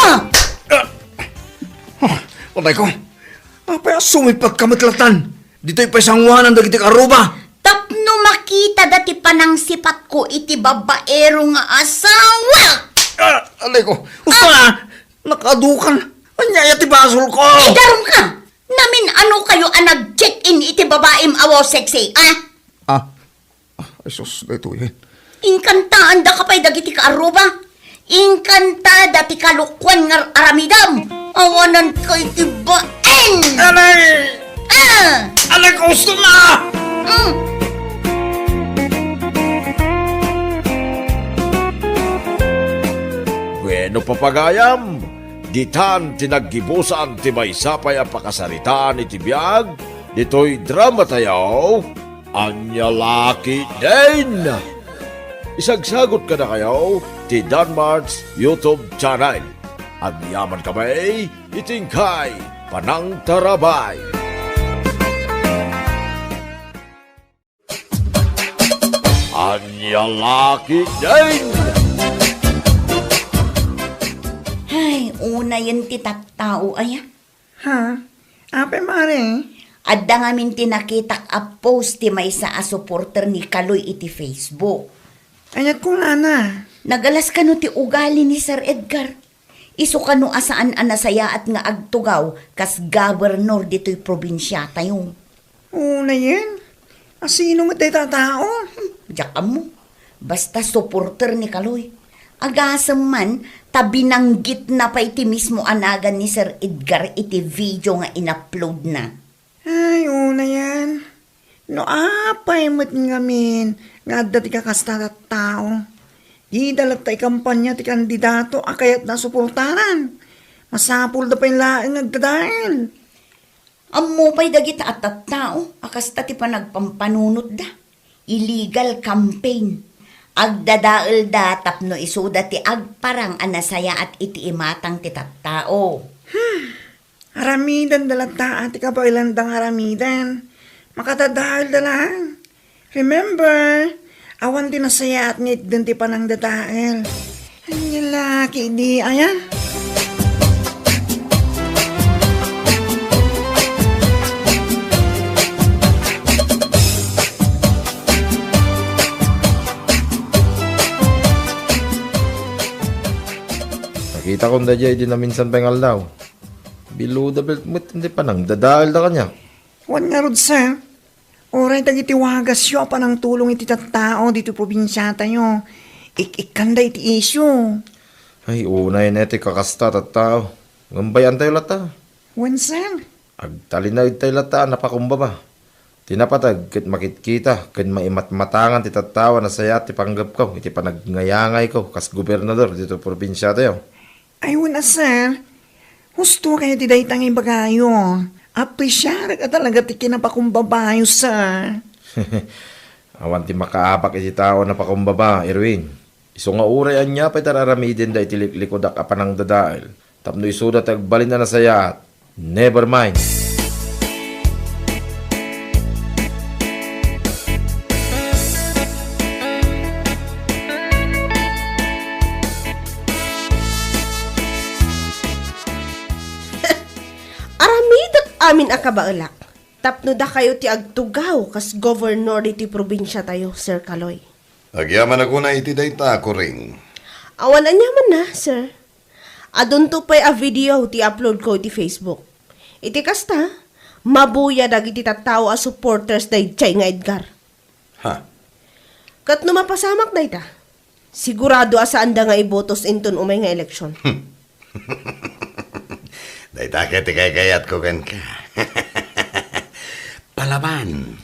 Ah! Ah! Patay ko. Apay a sumipag ka met latan? Ditoy pay sangoanan dagiti kaarruba. Tapno makitada ti panangsipatko iti babaero nga asawa. Ah, alay ko. Usto na. Nakadukan. Ania aya ti basol ko? Idarum ka. Namin-ano kayo a nag-check-in iti babaem a wow sexy, ah? Ah. Ah, ay sus, daytoy. Inkantaanda ka pay dagiti kaarruba. Inkantada ti kalokuan nga aramidam. Awanan kay ti baen. Alay! Ah! Alay, gusto na! Mm. Bueno, papagayam, Ditan ti naggibusan ti maysa pay a pakasaritaan iti biag ditoy dramatayo, Ania La Ketdin! Isagsagut kadakayo ti Danmart's YouTube channel. Agyamankami iti inkay panangtarabay. Ania La Ketdin! Ay, unayen ti tattao, aya. Ha? Apay, Mare? Adda ngamin ti nakitak a post ti maysa a supporter ni Kaloy iti Facebook. Ania kunana? Nagalas kano ti ugali ni Sir Edgar. Isu kano a saan a nasayaat nga agtugaw kas gobernador ditoy probinsiatayo. Unayen? A sino met dayta a tao? Hmm, diak ammo. Basta supporter ni Kaloy. Agasem man, ta binanggitna pay ti mismo a nagan ni Sir Edgar iti video nga in-uploadna. Ay, unayen. No apay met ngamin nga adda ti kakasta a tattao, dida latta ikampania ti kandidato a kayatna a suportaran. Masapulda pay laeng nga agdadael. Ammo pay dagita a tattao a kasta ti panagpampanunotda. Illegal campaign. Agdadaelda tapno isuda ti agparang a nasayaat iti imatang ti tattao. Hmm. Aramidenda latta ti kabaelanda nga aramiden. Makadadaelda laeng. Remember, awan ti nasayaat nga itden ti panangdadael. Ania La Ketdin, aya? Nakitakon daydiay idi naminsan pay nga aldaw. Biluda belt met ti panangdadaelda kaniak. Wen ngarud, sir, uray dagiti wagasyo a panangtulong iti tattao ditoy probinsiatayo, ik-ikkanda iti isyu. Ay, unayen ti kakasta a tattao. Ngem bay-antayo latta. Wen, sir. Agtalinaedtayo latta a napakumbaba. Ti napateg ket makitkita ken maimatmatangan ti tattao a nasayaat ti panggepko iti panagnayangayko kas gobernador ditoy probinsiatayo. Ay, wen a, sir. Husto kayo ti dayta nga ibagayo. Apresiarek a talaga ti kinapakumbabayo, sir. Awan ti makaabak iti tao a napakumbaba, Erwin. Isu nga uray ania pay ti ar-aramidenda iti liklikudak a panangdadael tapno isuda ti agbalin a nasayaat. Never mind. Aramidek amin a kabaelak tapno dakayo ti agtugaw kas gobernador ditoy probinsiatayo, Sir Kaloy. Agyamanak unay iti dayta, Kuring. Awan aniamanna, sir. Adunto pay a video ti upload ko iti Facebook. Iti kasta, mabuya dagiti tattao a supporters daydiay nga Edgar. Ha? Ket no mapasamak dayta, sigurado a saanda nga ibotos inton umay nga eleksyon. Dayta ket ti kaykayatko kenka. Palaban.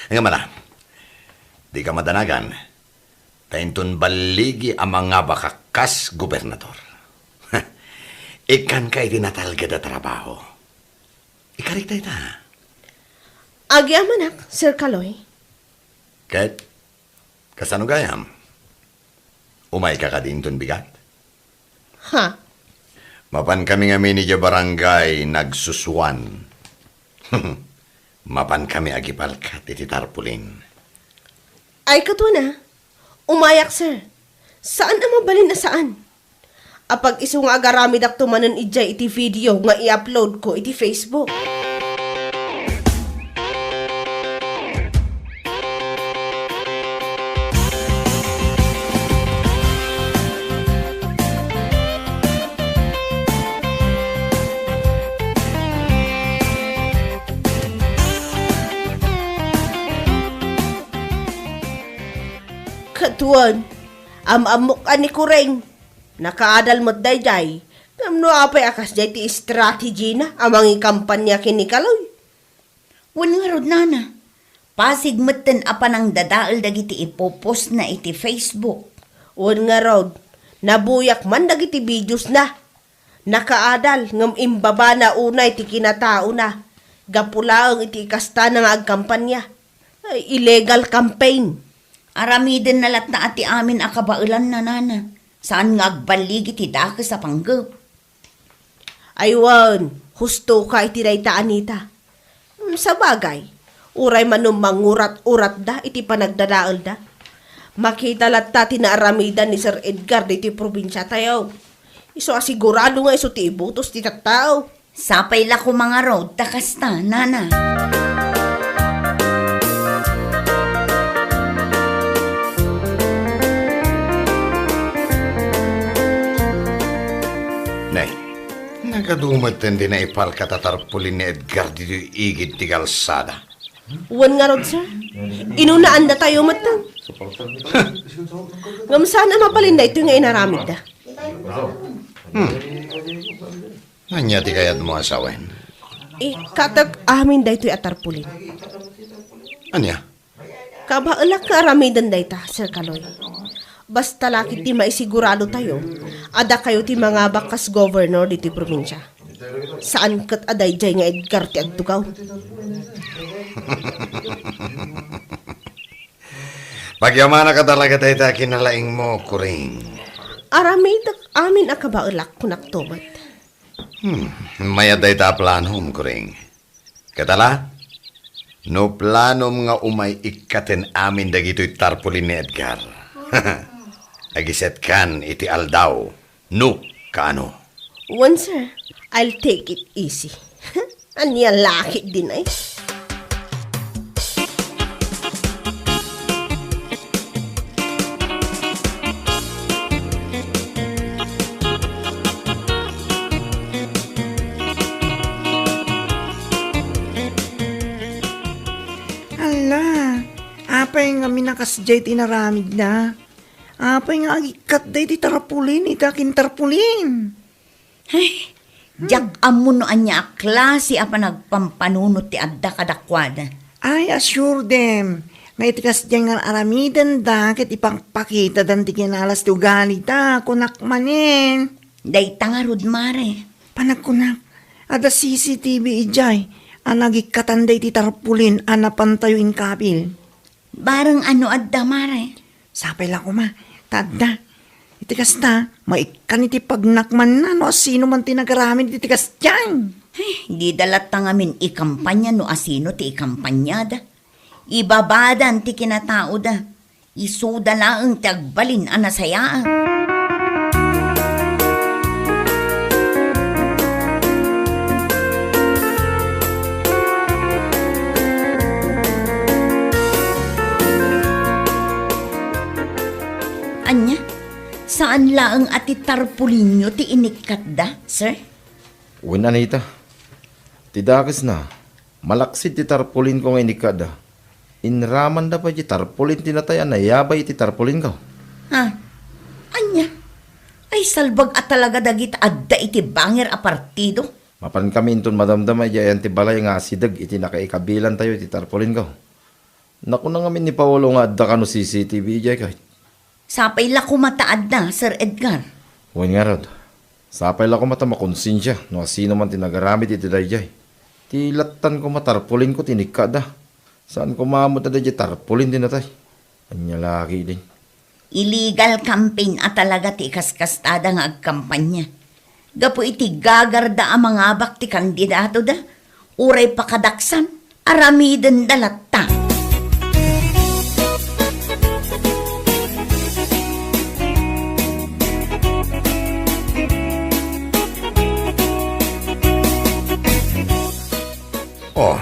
Ngem ala, dika madanagan, ta inton balligi a mangabaka kas gobernador, ikkanka iti natalged a trabaho. Ikarik dayta. Agyamanak, Sir Kaloy. Ket, kasano gayam? Umayka kadi inton bigat? Ha? Mapankami ngamin idiay barangay Nagsusuan. Mapankami agipalkat iti tarpaulin. Ay, kaduana. Umayak, sir. Saan a mabalin a saan? Apag isu nga agaramidakto manen idiay iti video nga i-upload ko iti Facebook. Ket wen, am-ammok a ni Kuring, nakaadal met daydiay, ngem no apay a kasdiay ti strategy na a mangikampanya ken ni Kaloy? Wen ngarud, nana, pasig metten a panangdadael dagiti ipopost na iti Facebook. Wen ngarud, nabuyak man dagiti videos na. Nakaadal ngem imbabana unay ti kinataona gapu laeng iti ikastana nga agkampanya. Ay, illegal campaign. Aramidenna latta ti amin a kabaelanna, nana. Saan nga agballig iti dakes a panggep. Ay wen, husto ka iti dayta, Anita. Hmm, sabagay, uray man no mangurat-uratda iti panagdadaelda, makita latta ti naaramidan ni Sir Edgar ditoy probinsiatayo. Isu a sigurado nga isu ti ibutos ti tattao. Sapay la koma ngarud ta kasta, nana. Nay, nagadu metten ti naipalka a tarpulin ni Edgar ditoy igid ti kalsada. Wen ngarud, sir. Inunaandatayo metten. Ngem saan a mabalin daytoy nga inaramidda. Hmm. Ania ti kayatmo a sawen? Ikkatek amin daytoy a tarpulin. Ania? Kabaelak nga aramiden dayta, Sir Kaloy. Basta la ketdi maisiguradotayo a dakayo ti mangabak kas governor ditoy probinsia. Saan ket a daydiay nga Edgar ti agtugaw. Pagyamanak a talaga dayta a kinalaingmo, Kuring. Aramidek amin a kabaelak, kunakto met. Hmm, mayat dayta a planom, Kuring. Ket ala, no planom nga umay ikkaten amin dagitoy tarpulin ni Edgar, agisetkan iti aldaw, no kaano. Wen, sir, I'll take it easy. Ania la ketdin ay? Ala, apay ngamin a kasdiay ti inaramidda? Apay nga agikkatda iti tarpulin, iti akin tarpulin? Ay, diak ammo no ania a klase a panagpampanunot ti adda kadakuada. I assure them nga iti kasdiay nga aramidenda ket ipakpakitadan ti kinalas ti ugalida, kunak manen. Dayta ngarud, mare. Panagkunak, adda C C T V idiay a nagikkatanda iti tarpulin a napantayo inkabil. Bareng ano adda, mare? Sapay la koma, ta adda. Iti kasta, maikkan iti pagnakmanna no asino man ti nagaramid iti kasdiay. Ay, dida latta ngamin ikampanya no asino ti ikampanyada. Ibabadan ti kinataoda. Isuda laeng ti agbalin a nasayaat. Ania? Saan laeng a ti tarpulinyo ti inikkatda, sir? Wen, Anita. Ti dakesna, malaksid ti tarpulinko nga inikkatda. Inramanda pay ti tarpulin ti natay a nayabay iti tarpulinko. Ha? Ania? Ay, salbag a talaga dagita adda iti bangir a partido. Mapankami inton madamdama idiay ayan ti balay nga asideg iti nakaikabilantayo iti tarpulinko. Nakuna ngamin ni Paolo nga adda kano C C T V idiay kay. Sapay la koma ta adda, Sir Edgar. Wen ngarud, sapay la koma ta makonsensia no asino man ti nagaramid iti daydiay. Ti lattan koma tarpulinko ti inikkatda. Saan koma met a daydiay tarpulin ti natay. Ania la ketdin? Illegal campaign a talaga ti ikaskastada nga agkampanya. Gapu iti gagarda a mangabak ti kandidatoda, uray pakadaksan, aramidenda latta. Oh,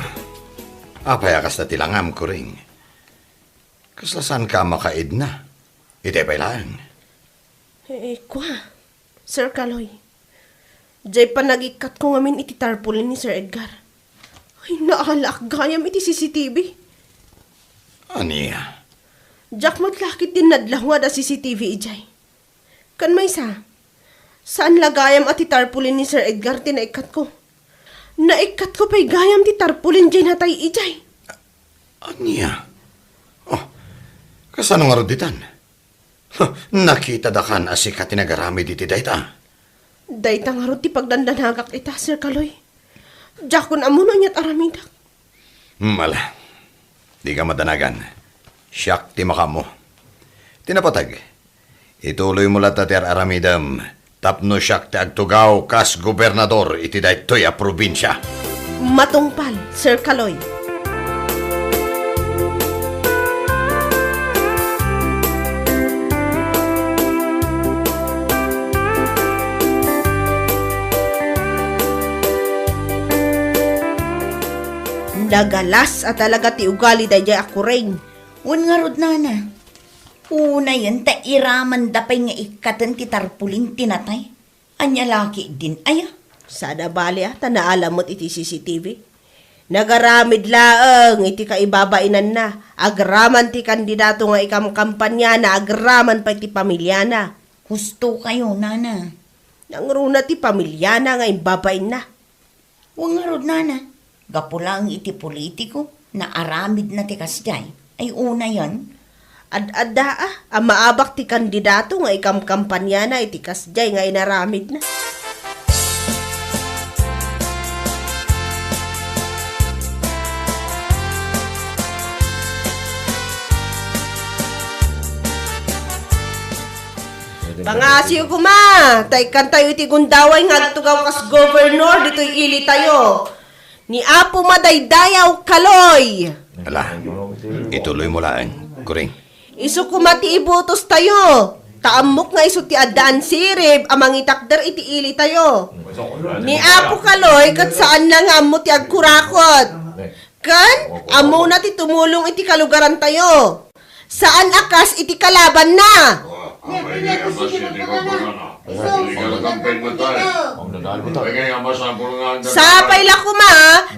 apay a kasta ti langam, Kuring? Kasla saanka a makaidna? Itay pay laeng. Eh, kua, Sir Kaloy. Jay panagikkatko ngamin iti tarpaulin ni Sir Edgar. Ay, naalaak gayam iti C C T V. Ania? Diak met la ketdin nadlawad a C C T V idiay. Ken maysa, saan la gayam a ti tarpaulin ni Sir Edgar ti naikkatko. Naikkatko pay gayam ti tarpaulin jay natay idiay. Ania? Oh, kasano ngarud ditan? Huh, nakitadakan a sika ti nagaramid iti dayta. Dayta ngarud ti pagdandanagak ita, Sir Kaloy. Diakon ammo no ania't aramidak. Hmm, ala. Dika madanagan. Siak ti makaammo. Ti napateg, ituloymo latta ti ar-aramidem tapno siak ti agtugaw kas gobernador iti daytoy a probinsia. Matungpal, Sir Kaloy. Nagalas a talaga ti ugali daydiay a Kuring. Wen ngarud, nana. Unayen ta iramanda pay nga ikkaten ti tarpaulin ti natay. Ania la ketdin aya? Saan a bali a, ta naala met iti C C T V. Nagaramid laeng iti kaibabainanna, agraman ti kandidato nga ikamkampaniana, agraman pay ti pamiliana. Husto kayo, nana. Nangruna ti pamiliana nga imbabainna. Wen ngarud, nana, gapu laeng iti politiko, naaramidna ti kasdiay. Ay, unayen, ad-adda a, a maabak ti kandidato nga ikamkampaniana iti kasdiay nga inaramidna. Pangasiyo koma, ta ikkantayo iti gundaway nga agtugaw kas gobernador ditoy ilitayo. Ni Apo Madaydayaw Kaloy. Ala, ituloymo laeng, Kuring. Isu koma ti ibotostayo. Ta ammok nga isu ti addaan sirib a mangitakder iti ilitayo. Ni Apo Kaloy ket saanna nga ammo ti agkurakot. Ken ammona ti tumulong iti kalugarantayo. Saan a kas iti kalabanna. Sapay la koma,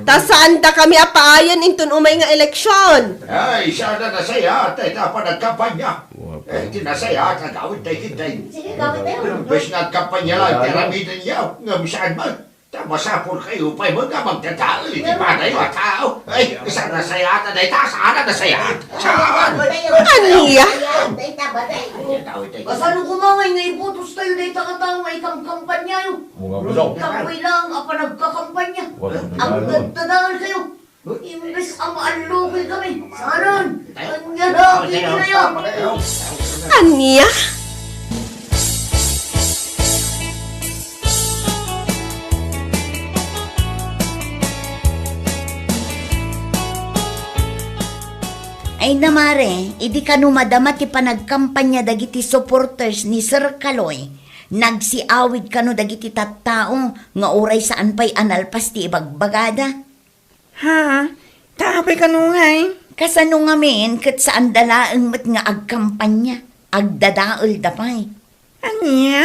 ta saandakami a paayen inton umay nga eleksyon. Ay, saan a nasayaat dayta a panagkampanya. Eh, ti nasayaat, agawid tayo, kitay. Imbes nga agkampanya lang, piramidenyo, ngem saan man. Ta masapulkayo pay met nga magdadael iti padayo a tao. Ay, saan a nasayaat dayta? Saan a nasayaat? Saan? Ania? Kasano koma nga ibotostayo dayta a tao nga ikamkampanyayo? Tapno lang a panagkakampanya. Agdadadaelkayo. Imbes a maallukoy kami, saan? Ania la ketdin aya? Ania? Ay, namare, idi kano madama ti panagkampanya dagiti supporters ni Sir Kaloy, nagsiawid kano dagiti tattao nga uray saan pay a nalpas ti ibagbagada. Ha? Ta apay kano ngay? Kasano ngamin ket saanda laeng met nga agkampanya, agdadaelda pay. Ania?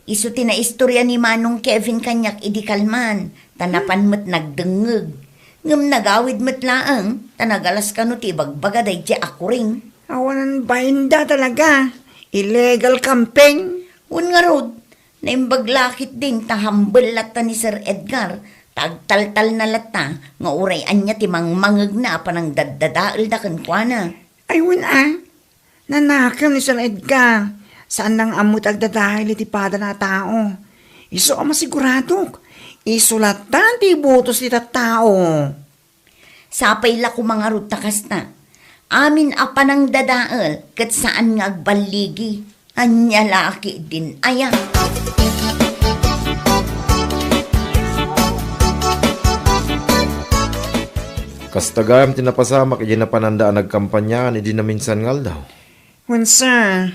Isu ti naistorya ni Manong Kevin kaniak idi kalman, ta napan met nagdengngeg. Ngem nagawid met laeng, ta nagalas kano ti ibagbaga daydiay a Kuring. Awanan bainda talaga. Illegal campaign. Wen ngarud, naimbag la ketdin ta hambel latta ni Sir Edgar, ta agtaltalna latta nga uray ania ti mangmangegna a panangdaddadaelda kenkuana. Ay, wen a, nanakem ni Sir Edgar. Saanna nga ammo ti agdadael iti padana a tao. Isu a masiguradok, isu latta ti ibotos ti tattao. Sapay la koma ngarud ta kasta. Amin a panangdadael ket saan nga agballigi. Ania la ketdin aya? Kasta gayam ti napasamak idiay napananda a nagkampanyaan idi naminsan nga aldaw. Wen, sir.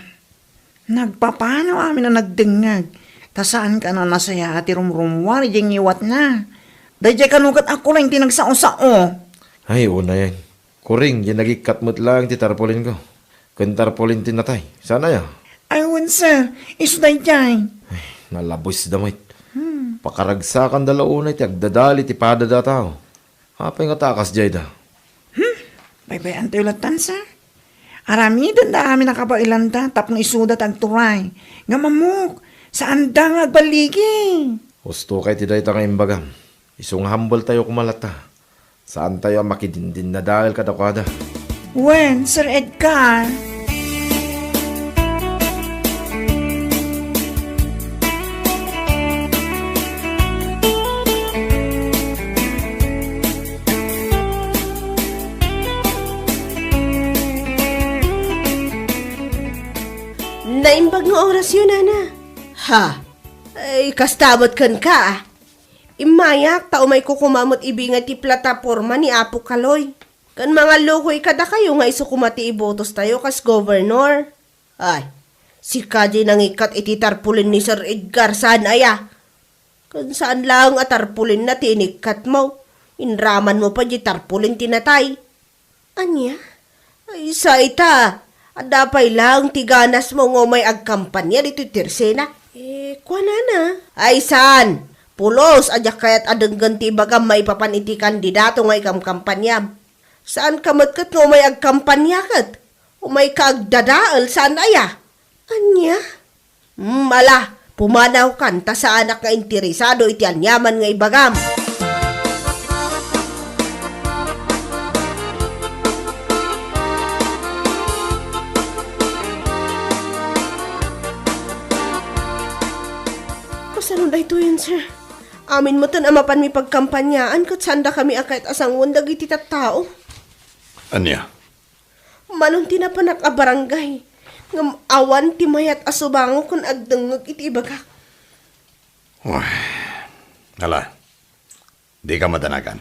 Nagpapanaw amin a nagdengngeg, ta saan kano a nasayaat ti rumrummuar idiay ngiwatna. Daydiay kano ket a Kuring ti nagsao-sao. Ay, unayen. Kuring, diay nagikkat met laeng ti tarpaulin ko. Ken tarpaulin ti natay. Saan aya? Ay, wen, sir. Isu daydiay. Ay, nalabusda met. Hmm. Pakaragsakanda la unay ti agdadael iti padada a tao. Apay ngata a kasdiay da? Hmm, baybay-antayo lattan, sir. Aramidenda amin a kabaelanda tapno isuda ti agturay. Ngem ammok, saanda nga agballigi. Husto kay ti dayta nga imbagam. Isu nga hambeltayo koma latta. Saantayo a makidindinnadael kadakuada. Wen, Sir Edgar. Imbag nga orasyo, nana. Ha? Ay, kasta met kenka, a. Immayak, ta umayko koma met ibingay ti plataporma ni Apo Kaloy. Ken mangallukoy kadakayo nga isu koma ti ibotostayo kas gobernador. Ay, sika diay nangikkat iti tarpulin ni Sir Edgar, saan aya? Ken saan laeng a tarpulinna ti inikkatmo. Inramanmo pay diay tarpulin ti natay. Ania? Ay, sa ita, adda pay laeng ti ganasmo nga umay agkampanya ditoy Tirsena? Eh, kuanana? Ay, saan? Pulos a diak kayat a denggen ti ibagam maipapan iti kandidato nga ikamkampanyam. Saanka met ket nga umay agkampanya ket umayka agdadael, saan aya? Ania? Hmm, ala, pumanawkan ta saanak nga interesado iti aniaman nga ibagam. Kasano daytoyen, sir? Amin metten a mapanmi pagkampanyaan ket saandakami a kayat a sangoen dagiti tattao. Ania? Manon ti napanak a barangay, ngem awan ti mayat a subango ken agdengngeg iti ibagak. Uy, ala, dika madanagan.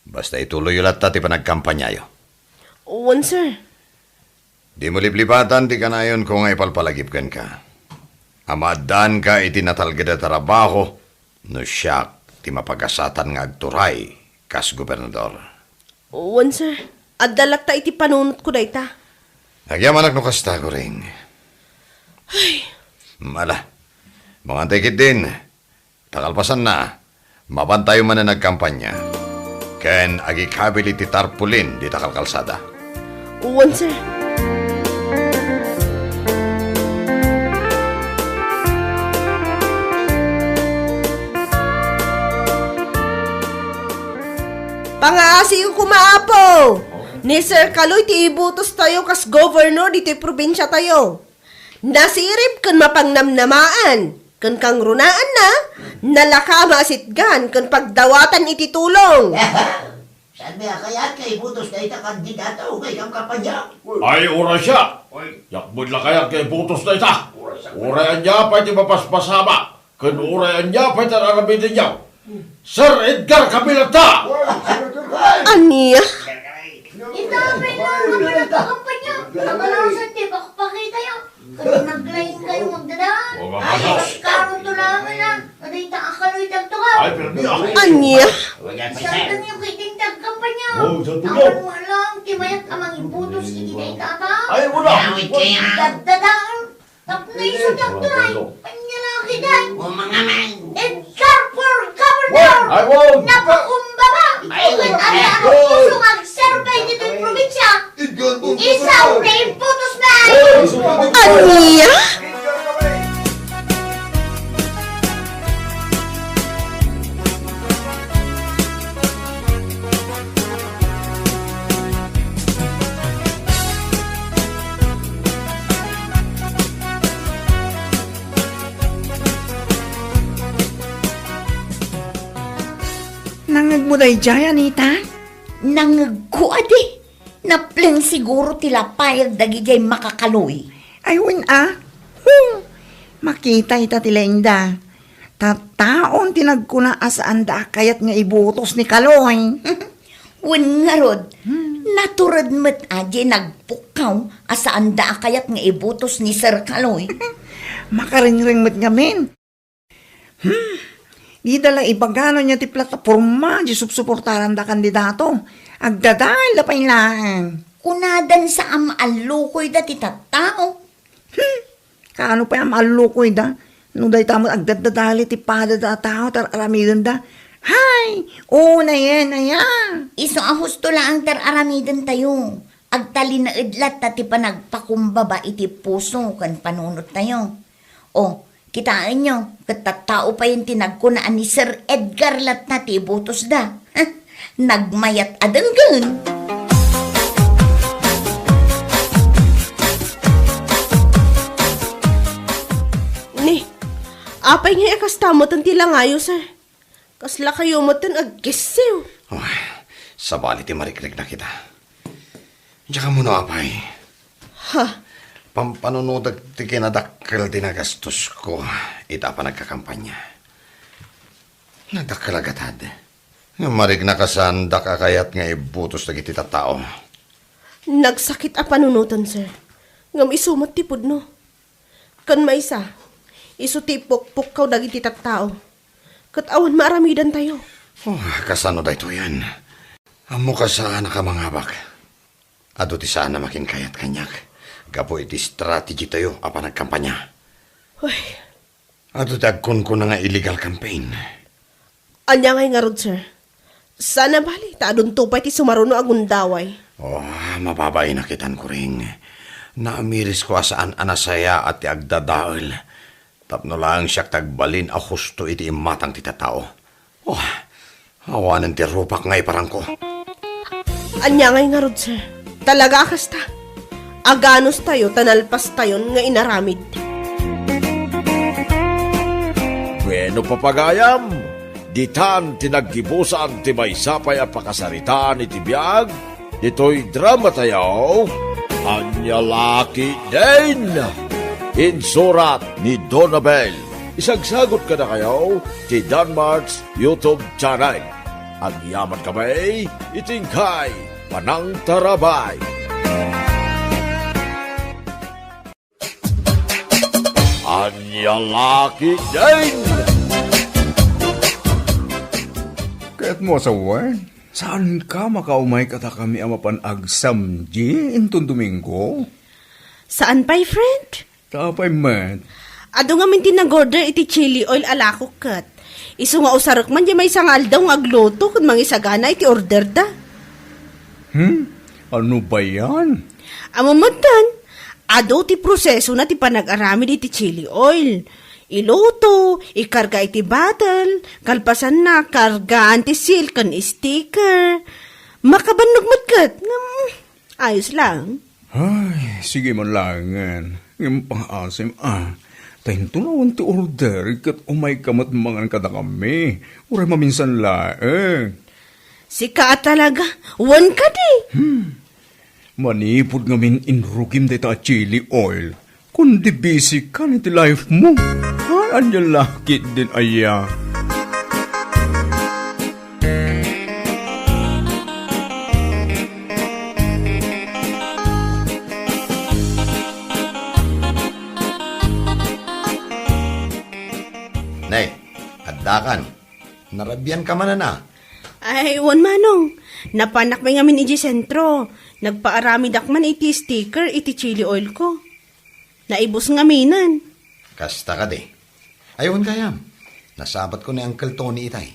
Basta ituloyyo latta ti panagkampanyayo. Wen, sir. Dimo liplipatan ti kanayonko nga ipalpalagip kenka a maaddaanka iti natalged a trabaho no siak ti mapagasatan nga agturay kas gobernador. Wen, sir. Adda latta iti panunotko dayta. Agyamanak no kasta, Goring. Ay. Ala, mangantay ketdin. Ta kalpasanna, mapantayo manen agkampanya ken agikabil iti tarpulin dita kalkalsada. Wen, sir. Pangaasiyo koma, Apo! Ni Sir Kaloy ti ibutostayo kas gobernador ditoy probinsiatayo. Nasirib ken mapangnamnamaan, ken kangrunaanna, nalaka a maasitgan ken pagdawatan iti tulong. Saan met a kayat nga ibutos dayta kandidato nga ikamkampanya? Ay, uray siak! Diak met la kayat nga ibutos dayta. Uray ania pay ti mapaspasamak, ken uray ania pay ti ar-aramidenyo, Sir Edgar kami latta! Ania? Ita pay nga kami latta kampanya. Nabalasan ti pakpakitayo. Ket naglaingkayo magdadaan. Ay, karon to laeng a, kadayta a Kaloy ti agtugaw. Ay, permi, ah. Ania? Saanyo ketdin ti agkampanya. Oh, sa tulo. Awan met lang ti mayat a mangibutos iti dayta a tao. Ay, wala. Daddadael. Tapno isu ti agturay. Ania la ketdin? O, mga man. Edgar for governor! Ay, wow! Napakumbaba! Ay, ket ania a puso nga agserbi ditoy probinsia? Isaw ti ibutos na! Ania? Nangngegmo daydiay, Anita? Nangngegko, adi. Napleng siguro ti lapayag dagidiay makakaloy. Ay, wen a. Hmm. Makita ita ti laingda. Tattaon ti nagkuna a saanda a kayat nga ibutos ni Kaloy. Wen ngarud, hmm, natured met a diay nagpukkaw a saanda a kayat nga ibutos ni Sir Kaloy. Makarengreng met ngamin. Hmm, dida la ibagana nia ti plataporma diay supsuportaranda a kandidato. Agdadaelda pay laeng. Kunadan sa a maallukoyda ti tattao. Hmm, kaano pay a maallukoyda no dayta met agdaddadael ti padada a tao ti ar-aramidenda? Hay, unayen aya. Isu a husto laeng ti ar-aramidentayo. Agtalinaed latta ti panagpakumbaba iti puso ken panunottayo. O, kitaenyo, ket tattao payen ti nagkuna a ni Sir Edgar latta ti ibutosda. Nagmayat a denggen! Ni, apay ngay a kasta metten ti langayo, sir? Kaslakayo metten agkessiw. Oh, sabali ti marikriknak ita. Diak ammo no apay. Ha? Pampanunotek ti kinadakkel ti nagastosko ita a panagkakampanya. Nagdakkel a gatad. Ngem mariknak a saandak a kayat nga ibutos dagiti tattao. Nagsakit a panunoten, sir. Ngem isu met ti pudno. Ken maysa, isu ti ipukpukkaw dagiti tattao. Ket awan maaramidantayo. Oh, kasano daytoyen? Ammok a saanak a mangabak. Adu ti saan a makinkayat kaniak gapu iti strategy tayo a panagkampanya. Uy. Adu ti agkunkuna nga illegal campaign. Ania ngay ngarud, sir? Saan a bali, ta adunto pay ti sumaruno a gundaway. Oh, mababainak itan, Kuring. Naamirisko a saan a nasayaat ti agdadael. Tapno laeng siak ti agbalin a husto iti immatang ti tattao. Oh, awanen ti rupak nga iparangko. Ania ngay ngarud, sir? Talaga a kasta? Aganustayo ta nalpastayon nga inaramid. Bueno, papagayam, ditan ti naggibusan ti maysa pay a pakasaritaan iti biag ditoy drama tayo, Ania La Ketdin. Insurat ni Donabel. Isagsagot kadakayo ti Danmart's YouTube channel. Agyaman kami iti inkay panangtarabay. Ania La Ketdin. Kayatmo a sawen, saanka makaumay kadakami a mapan agsamdi inton Domingo? Saan pay, friend? Ta apay met? Adu ngamin ti nag-order iti chili oil a lakok ket. Isu nga usarek man diay maysa nga aldaw nga agluto ken mangisagana iti orderda. Hmm? Ano ba yan? Ammom metten, adu ti prosesona ti panag-aramid iti chili oil. Iluto, ikarga iti bottle, kalpasanna, kargaan ti seal ken sticker. Makabannog met ket, ngem ayos lang. Ay, sige man laengen. Ngem pangaasim, ah. Ta inton awan ti order, ket umayka met mangan kadakami. Uray maminsan laeng. Sika a talaga, wen kadi? Hmm. Manipud ngamin inrugim dayta a chili oil, kundi busy ka iti life mo. Ay, ania la ketdin aya. Nay, addakan. Narabian ka manen a? Ay, wen manong. Napanak met ngamin idiay sentro. Nagpaaramidak man iti sticker iti chili oil ko. Naibus ngaminen. Kasta kadi. Ay, wen gayam. Nasabatko ni Uncle Tony itay.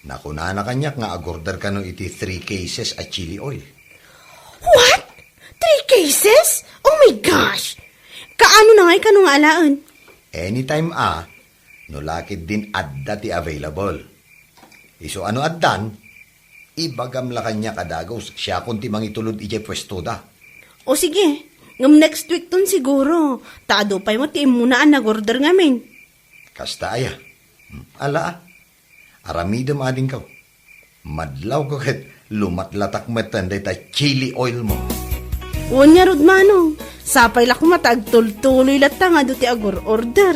Nakunana kaniak nga agorder kano iti three cases a chili oil. What? Three cases? Oh my gosh! Kaano na ngay kano nga alaen? Anytime a, no la ketdin adda ti available. Isu a no addan, ibagam la kaniak a dagus, siakon ti mangitulod idiay puestoda. O sige, ngem next week ton siguro, ta adu pay met ti immuna a nag-order ngamin. Kasta aya? Hmm, ala a. Aramidem adingko. Madlawko ket lumatlatak metten dayta chili oil mo. Wen ngarud manong, sapay la koma ta agtultuloy latta nga adu ti agor-order.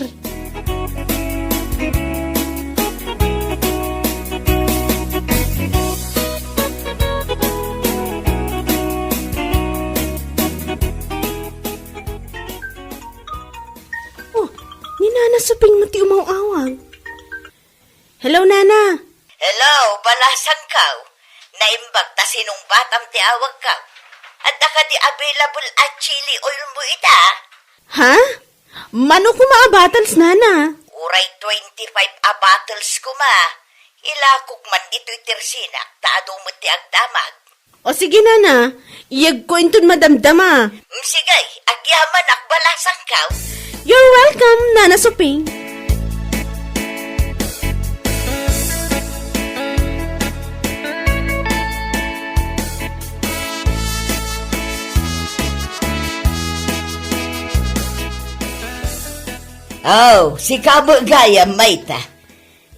Oh, ni Nana Suping met ti umaw-awag. Hello, Nana. Hello, balasangko. Naimbag ta sinungbatam ti awagko. Adda kadi available a chili oil mo ita? Ha? Mano koma a bottles, Nana? Uray twenty-five a bottles koma. Ilakok man ditoy tersinak ta adu met ti agdamag. O sige, Nana, iyegko inton madamdama. Mm, sige, agyamanak, balasangko. You're welcome, Nana Suping. Oh, sika met gayam, mayta.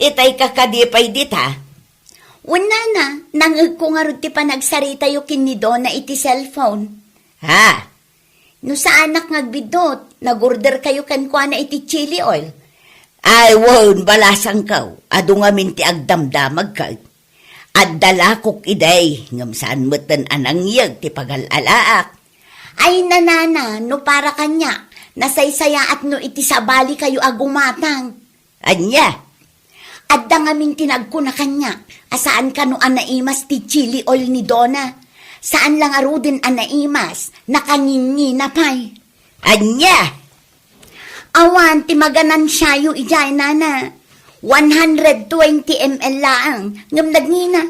Itay ka kadi pay dita? Wen, Nana, nang-egko ngarud ti panagsaritayo ken ni Dona iti cellphone. Ha? No saanak nga agbiddut, nag-order kayo kenkuana iti chili oil. Ay, wen, balasangko, adu ngamin ti agdamdamag ket. Adda lakok idi, ngem saan metten a nangyeg ti pagal-alaak. Ay, nanana, no para kaniak, nasaysayaat no iti sabali kayo a gumatang. Ania? Adda ngamin ti nagkuna kaniak a saan kano a naimas ti chili oil ni Dona. Saan la ngaruden a naimas, nakangingina pay. Ania? Awan ti maganansiayo idiay, nana. One hundred twenty M L laeng, ngem nagngina.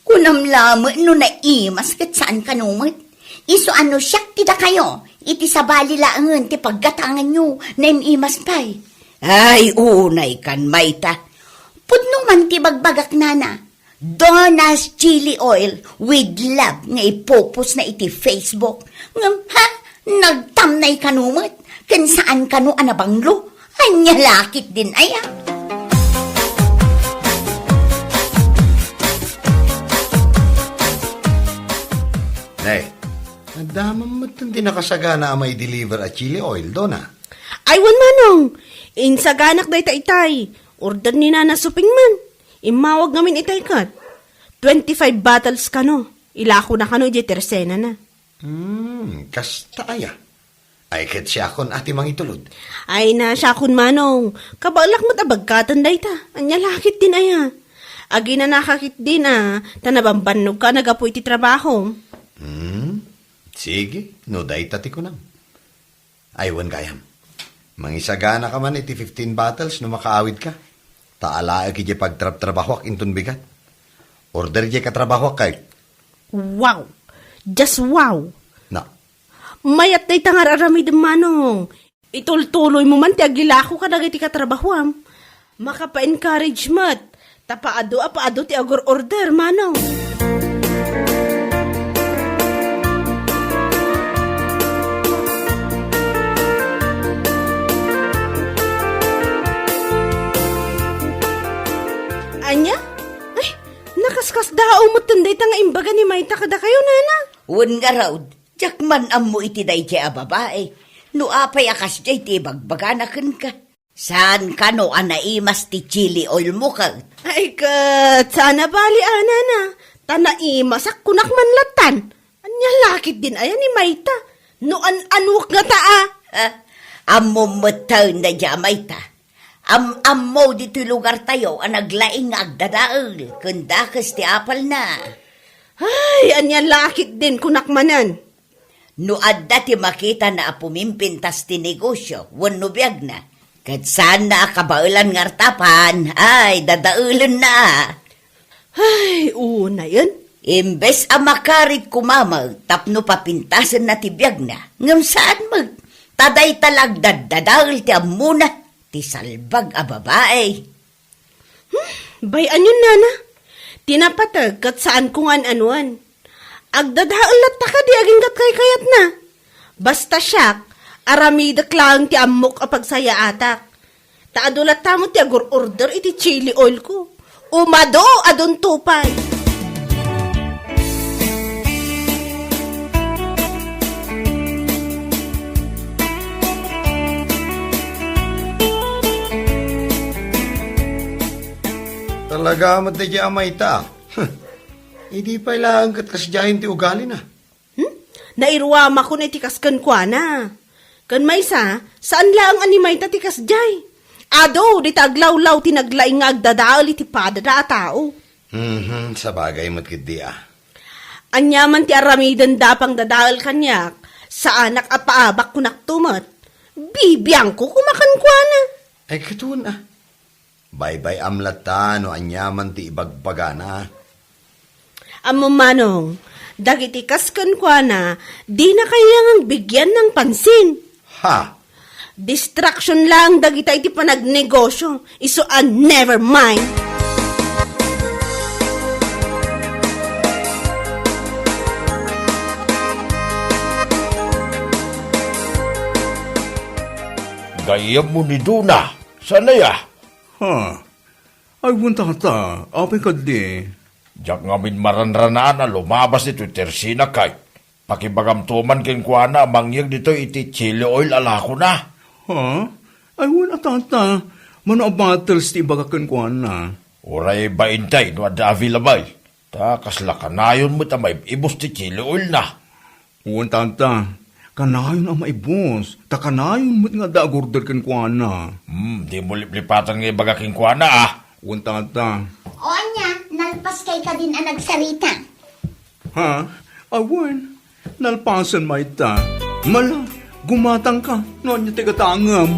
Kunam lamet no naimas ket saan kano met. Isu a no siak ti dakayo, iti sabali laengen ti paggatanganyo, naimas pay. Ay, unay kan, mayta. Pudno man ti bagbagak, nana. Dona's Chili Oil with love nga ipupos na iti Facebook. Ngem, ha? Nagtamnay kano met? Ken saan kano a nabanglo? Ania la ketdin aya? Nay, adda man metten ti nakasagana a mai-deliver a chili oil, Dona? Ay, wen, Manong. Insaganak dayta itay. Order ni Nana Suping man. Immawag ngamin itay ket. Twenty-five bottles kano. Ilakona kano idiay tersenana. Hmm, kasta aya. Ay, ket siakon a ti mangitulod. Ay, na, siakon, Manong. Kabaelak met a bagkaten dayta. Ania la ketdin aya? Aginanaka ketdin a, ta nabambannogka a naggapu iti trabahom. Hmm, sige, no dayta ti kunam. Ay, wen gayam. Mangisaganaka man iti fifteen bottles no makaawidka. Ta alaek idiay pagtrabtrabahoak inton bigat. Order idiay katrabahoak kay. Wow! Just wow! Na. Mayat dayta nga ar-aramidem, Manong. Itultuloymo man ti agilako kadagiti katrabahoam. Makapa-encourage met. Ta paadu a paadu ti agur-order, Manong. Ania? Ay, nakaskasdaaw metten dayta nga imbaga ni Mayta kadakayo, nana. Wen ngarud, diak man ammo iti daydiay a babai. No apay a kasdiay ti ibagbagana kenka. Saan kano a naimas ti chili oil mo ket? Ay ket, saan a bali, a, nana. Ta naimasak, kunak man lattan. Ania la ketdin aya ni Mayta? No an-anuak ngata, a? Ah, ammom metten daydiay a Mayta. Am-ammo ditoy lugartayo a naglaing nga agdadael ken dakes ti apalna. Ay, ania la ketdin, kunak manen. No adda ti makitana a pumimpintas ti negosio wenno biagna, ket saanna a kabaelan nga artapan, ay, dadaelenna. Ay, unayen. Imbes a makarit koma met tapno papintasenna ti biagna, ngem saan met, ta dayta la agdaddadael ti ammona, ti salbag a babai. Hmm, bay-anyon, nana. Ti napateg ket saanko nga an-anuan. Agdadael latta kadi aginggat kaykayatna. Basta siak, aramidek laeng ti ammok a pagsayaatak. Ta adu latta met ti agur-order iti chili oilko. Umadu, adunto pay. Talaga met daydiay a Mayta. Huh. Idi pay laeng ket kasdiayen ti ugalina. Hmm? Nairuamakon iti kas kenkuana. Ken maysa, saan laeng a ni Mayta ti kasdiay. Adu, dita aglawlaw ti naglaing nga agdadael iti padada a tao. Mhm, sabagay met ketdi, a. Ania man ti aramidenda a pangdadael kaniak, saanak a paabak kunakto met. Bibiangko koma kenkuana. Ay, ket wen, a. Baybay-am latta no aniaman ti ibagbagana. Ammom, Manong, dagiti kas kenkuana, dina kayat nga bigyan ng pansin. Ha? Distraction lang dagita iti panagnegosyo. Isu a never mind. Gayyemmo ni Dona, saan aya? Ha? Ay, wen, tata, apay kadi? Diak ngamin maranranaan a lumabas ditoy tersina kay. Pakibagamto man kenkuana a mangyeg ditoy iti chili oil a lakona. Ha? Ay, wen a, tata. Mano a bottles ti ibagak kenkuana? Uray bainte no adda available. Ta kasla kanayon met a maib-ibus ti chili oilna. Wen, tata. Kanayon a maibus. Ta kanayon met nga adda ag-order kenkuana. Hmm, dimo liplipatan nga ibaga kenkuana, a. Wen, tata. O ania, nalpaskay kadin a nagsarita? Ha? Awan, nalpasen mayta. Mala, gumatangka no ania ti gatangem.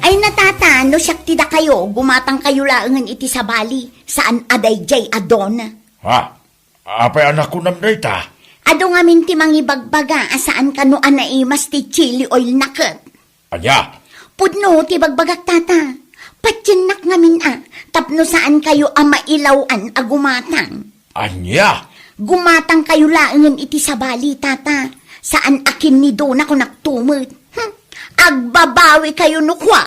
Ay, na, tata, no siak ti dakayo, gumatangkayo laengen iti sabali. Saan a daydiay a don. Ha? Apay a nakunam dayta? Adu ngamin ti mangibagbaga a saan kano a naimas ti chili oil na ket. Ania? Pudno ti bagbagak, tata. Patiennak ngamin a, tapno saan kayo a mailawan a gumatang. Ania? Gumatang kayo laengen iti sabali, tata. Saan a kinnido na kunak tumet. Hmm. Agbabawi kayo no kua.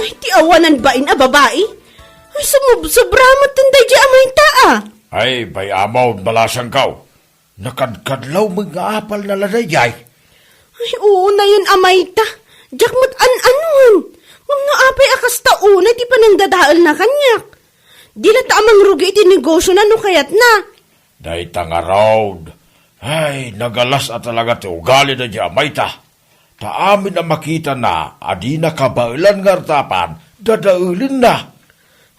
Ay, ti awanan bain a babai. Ay, sumubsobra met daydiay a mayta, a. Ay, bay-am, balasangkaw. Nakadkadlaw met nga apalna la daydiay. Ay, oo, nayon a mayta. Diak met an-anuan. Ngem no apay a kasta unay ti panangdadaelna kaniak. Di latta a mangrugi iti negosiona no kayatna. Dayta ngarud. Ay, nagalas a talaga ti ugali daydiay a mayta. Ta amin a makitana a dina kabaelan nga artapan, dadaelenna.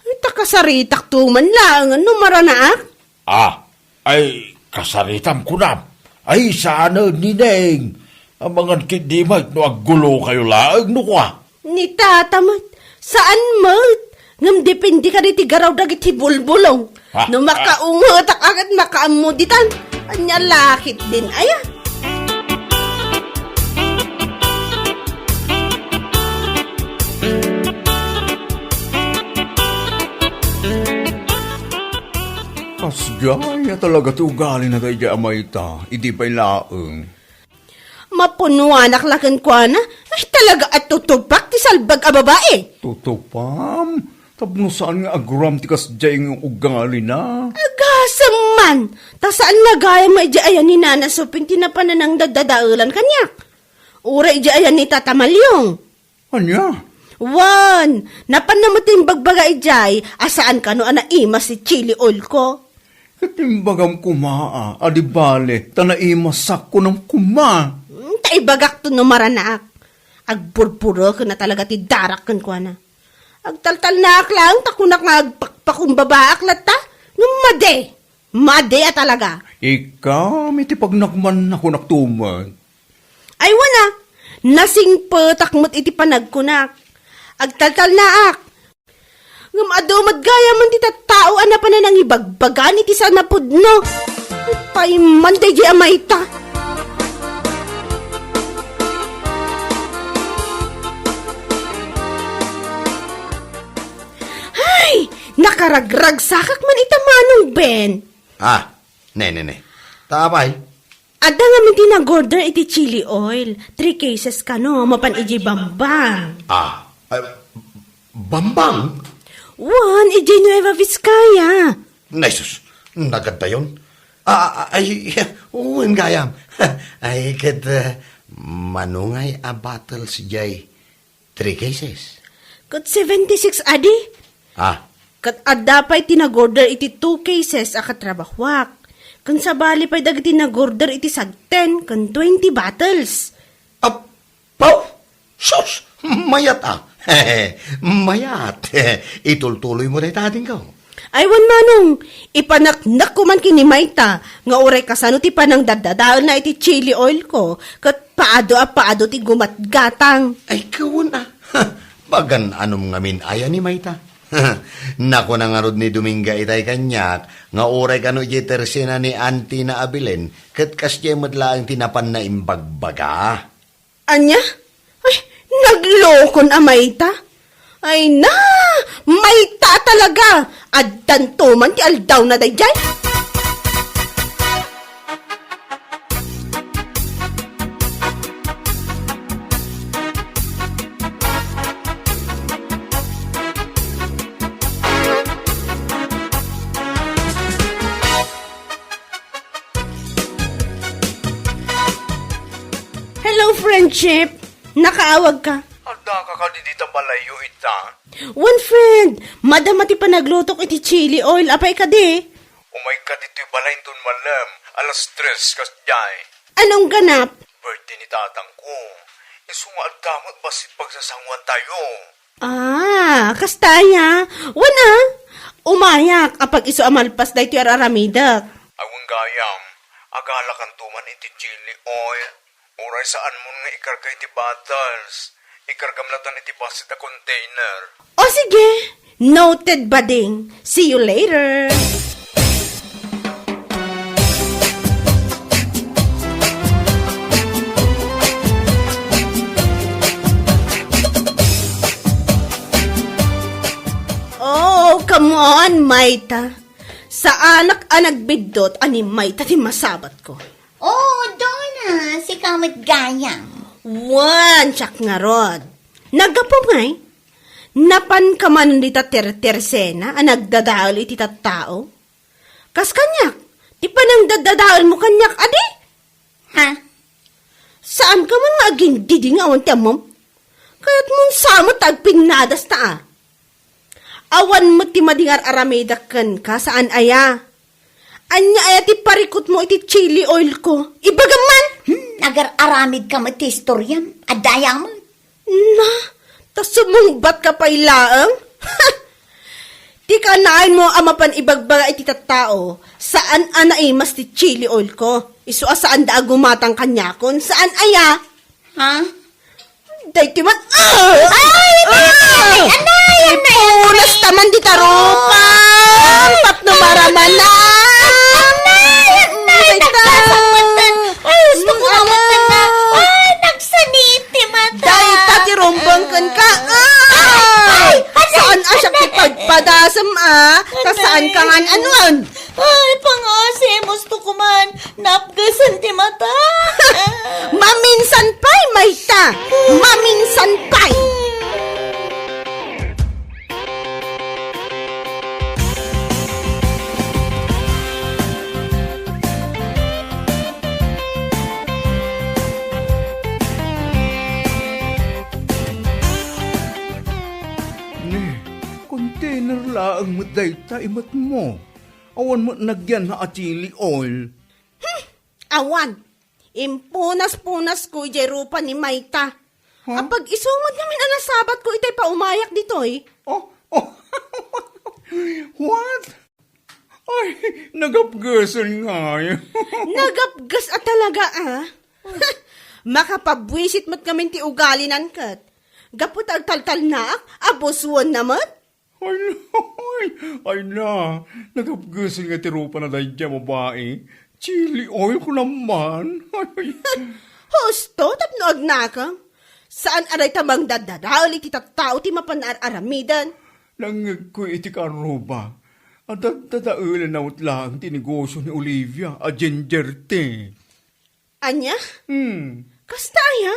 Ay, ta kasaritakto man laengen no maranaak. Ah, ay, kasaritam kunam. Ay, saan, Nineng. Amangan ketdi met no aggulokayo laeng no kua. Ni tata met, saan met. Ngem depende kadi ti garaw dagiti bulbulong. Ha? No makaungetak a ket makaammo ditan. Ania la ketdin aya? Kasdiay a talaga ti ugalina daydiay a mayta, idi pay laeng. Mapunuanak la kenkuana, ay talaga a tutupak ti salbag a babai. Tutupam? Tapno saan nga aguram ti kasdiay nga ugalina? Agasem man, ta saan nga gayam nga idiay ayan ni Nana Suping ti napan a nangdadadaelan kaniak. Uray idiay ayan ni Tata Maliong. Ania? Wen, napanna met ti imbagbaga idiay a saan kano a naimas ti chili oil ko. Ket imbagam koma a, a di bale, ta naimasak kunam koma. Hmm, ta ibagakto no maranaak. Agpurpureken a talaga ti darak kenkuana. Agtaltalnaak laeng ta kunak nga agpakpakumbabaak latta. Ngem madi, madi a talaga. Ikam iti pagnakmanna kunak tumet. Ay, wen a, nasingpetak met iti panagkunak. Agtaltalnaak. Ngem adu met gayamen ti tattao a napan a nangibagbagan iti saan a pudno. Paiman daydiay a mayta. Ay, nakaragragsakak man ita, Manong Ben. Ah, ne, ne, ne. Ta apay? Adda ngamin ti nag-order iti chili oil. Three cases kano, mapan idiay Bambang. Ah, ah, Bambang? Wen, idiay Nueva Vizcaya. Nay sus, nagaddayon. Ah, ah, ay, wen gayam. Ay, ket, eh, mano ngay a bottles jay? Three cases. Ket seventy-six adi? Ah. Ket adda pay ti nag-order iti two cases a katrabahuak. Ken sabali pay dagiti nag-order iti sagten ken twenty bottles. Apaw! Sus! Mayat a! Mayat! Itultuloy mo dayta, adingko. Ay, wen, Manong, ipaneknek koman ken ni Mayta nga uray kasano ti panangdaddadaelna iti chili oil ko, ket paado a paado ti gumatgatang. Ay, kawen a. Magan-anom ngamin aya ni Mayta? Nakuna ngarud ni Dominga itay kaniak nga uray kano idiay tersena ni Auntie na a Belen, ket kasdiay met laeng ti napanna imbagbaga. Ania? Ay, naglokon a mayta? Ay na, mayta talaga! Addanto man ti aldawna daydiay. Hello, friendship. Nakaawag ka. Adda ka kadi dita balayyo ita? Wen, friend, madama ti panaglutok iti chili oil. Apay kadi? Umay ka ditoy balay inton malem, alas tres kasdiay. Anong ganap? Birthday ni tatangko. Isu nga adda met bassit pagsasanguantayo. Ah, kasta aya. Wen a, umayak apag isu a malpas daytoy ar-aramidek. Awan gayam, agalakanto man iti chili oil. Uray saanmon nga ikarga iti bottles. Ikargam latan iti bassit a container. O sige, noted, bading. See you later. Oh, come on, Mayta. Saanak a nagbiddut a ni Mayta ti masabatko. Oh, Donna, sika met gayam. Wen, siak ngarud. Naggapu ngay? Napanka man dita tertersena a nagdadael iti tattao? Kas kaniak, ti panangdadadaelmo kaniak, adi? Ha? Saanka man nga agindidi nga awan ti ammom? Kayatmon sa met ta agpinnadasta a. Awan met ti madi nga ar-aramidek kenka, saan aya? Ania aya ti parikutmo iti chili oil ko? Ibagam man! Hmm, agar-aramidka met ti istoriam. Adda aya met. Na, ta sumungbatka pay laeng? Ti kanayon mo a mapan ibagbaga iti tattao, saan a naimas ti chili oil ko. Isu a saanda a gumatang kaniakon, saan aya? Ha? Daytoy man, ah! Ay, ah! Anay, anay, anay, ipunas ta man dita rupa! Tapno maramanan! Anay, anay, nagkasakmatan! Ay, gusto ko mamatan na! Ay, nagsanit ti mata! Dayta ti rumbeng kenka! Ah! Ay, ay, anay, saan a siak ti pagpadasem, ah? Ta saan ka ngan anuan? Ay, pangasi, gusto ko man! Napgesen ti mata. Maminsan pay, Mayta! Maminsan pay! Ne, container laeng met dayta imetmo. Awan met nagyan a chili oil. Hmm, awan. Impunas-punasko idiay rupa ni Mayta. Huh? Apag isu met ngamin a nasabatko itay paumayak ditoy. Oh, oh. What? Ay, nagapgesen ngay. Nagapges a talaga, ah. Makapabwisit met ngamin ti ugalinan ket. Gapu ta agtaltalnaak, abusuenna met. Ay, ay, ay na, nagapgesen nga ti rupana daydiay a babai. Chili oil ko naman. Ay. Husto, tapno agnakam. Saan a dayta mangdadadael iti tattao ti mapan ar-aramiden? Nangngegko iti kaarruba a daddadaelen met laeng ti negosio ni Olivia a ginger tea. Ania? Hmm. Kasta aya?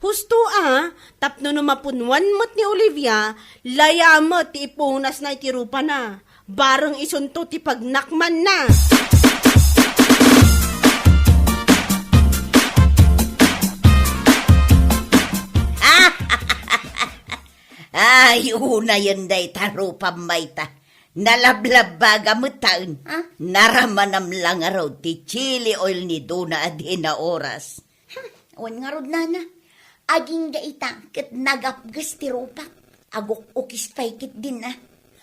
Husto a, tapno no mapunwan met ni Olivia, laya met ti ipunasna iti rupana. Bareng isunto ti pagnakmanna. Ay, unayen dayta rupam, Mayta. Nalablabbaga met taen. Ha? Naramanam la ngarud ti chili oil ni Dona a dina oras. Hmm, awan ngarud, nana. Agingga ita ket nagapges ti rupak. Aguk-ukis pay ketdin a.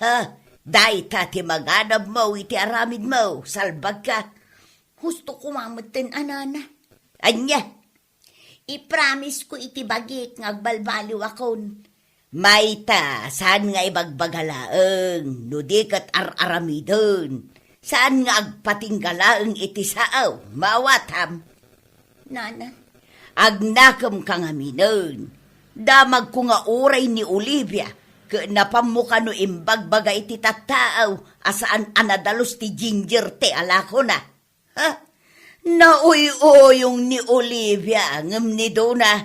Ha, dayta ti manganabmo iti aramidmo, salbagka. Husto koma metten a, nana. Ania? Ipramisko iti bagik nga agbalbaliwakon. Mayta, saan nga ibagbaga laeng, no di ket ar-aramiden. Saan nga agpatingga laeng iti sao, maawatam. Nana, agnakemka ngaminen. Damagko nga uray ni Olivia, ket napammo kano imbagbaga iti tattao a saan a nadalus ti ginger tea lakona. Ha? Nauy-uyong ni Olivia ngem ni Dona,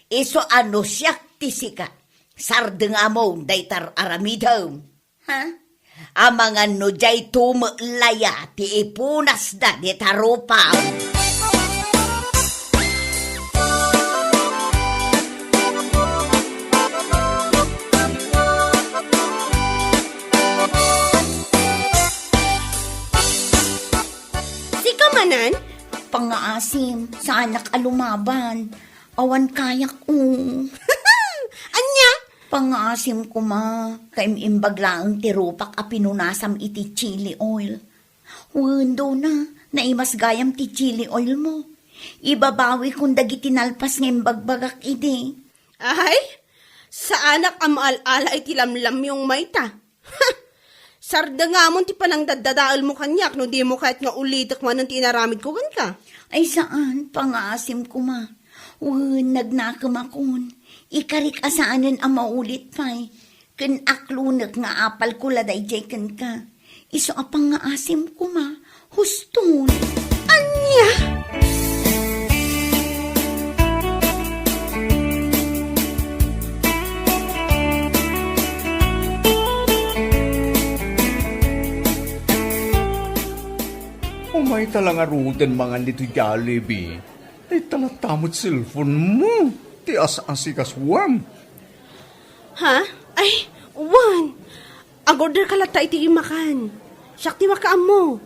isu a no siak ti sika, sardengamon dayta ar-aramidem. Ha? Amangan no diay tumeklaya ti ipunasda dita rupa. Sika manen? Pangngaasim, saanak a lumaban. Awan kayak, o. Ania? Pangngaasim koma, kaim-imbag laeng ti rupak a pinunasam iti chili oil. Wen, Dona, naimas gayam ti chili oil mo. Ibabawikon dagiti nalpas nga imbagbagak idi. Ay, saanak a maal-ala iti lamlamyong mayta. Sardengamon ti panangdaddadaelmo kaniak no dimo kayat nga ulitek manen ti inaramidko kenka. Ay saan, pangngaasim koma. Wen, nagnakemakon. Ikarik a saanen a maulit pay. Ken aklonek nga apalko la daydiay kenka. Isu a pangngaasim koma. Huston. Ania? Umayta la ngaruden mangan ditoy Jollibee. Dayta latta met cellphone mo ti as-asikasuam. Ha? Ay, wen. Ag-order ka latta iti imakan. Siak ti makaammo.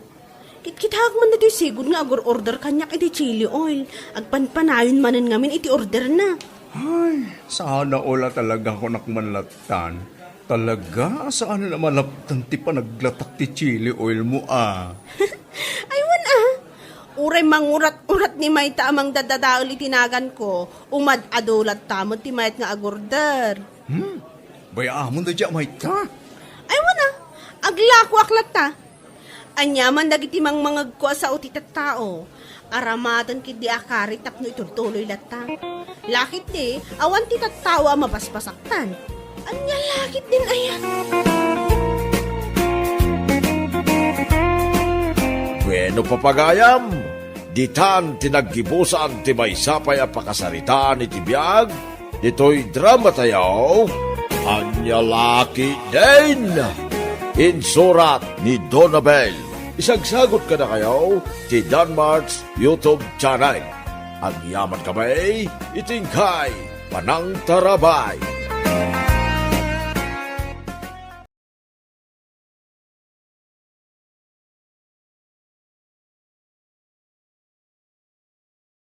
Kitkitaek man datoy sigud nga agur-order kaniak iti chili oil. Agpanpanayon manen ngamin iti orderna. Ay, sana all a talaga kunak man lattan. Talaga a saan a malaptan ti panaglatak ti chili oil mo, a. Ay, wen, a. Uray mangurat-urat ni mayta a mangdadadael iti naganko, umad-adu latta met ti mayat nga agorder. Hmm? Bay-amon daydiay a mayta? Ay, wen, a. Aglakoak latta. Aniaman dagiti mangmangegko a sao ti tattao. Aramaten ketdi a kari tapno itultuloy latta. Laketdi, awan ti tattao a mabasbasaktan. Ania laketdin aya? Bueno, papagayam, ditan ti naggibusan ti maysa pay a pakasaritaan iti biag ditoy dramatayo, Ania Laketdin! Insurat ni Donabel. Isagsagut kadakayo ti Danmart's YouTube channel. Agyaman kami iti inkay panangtarabay.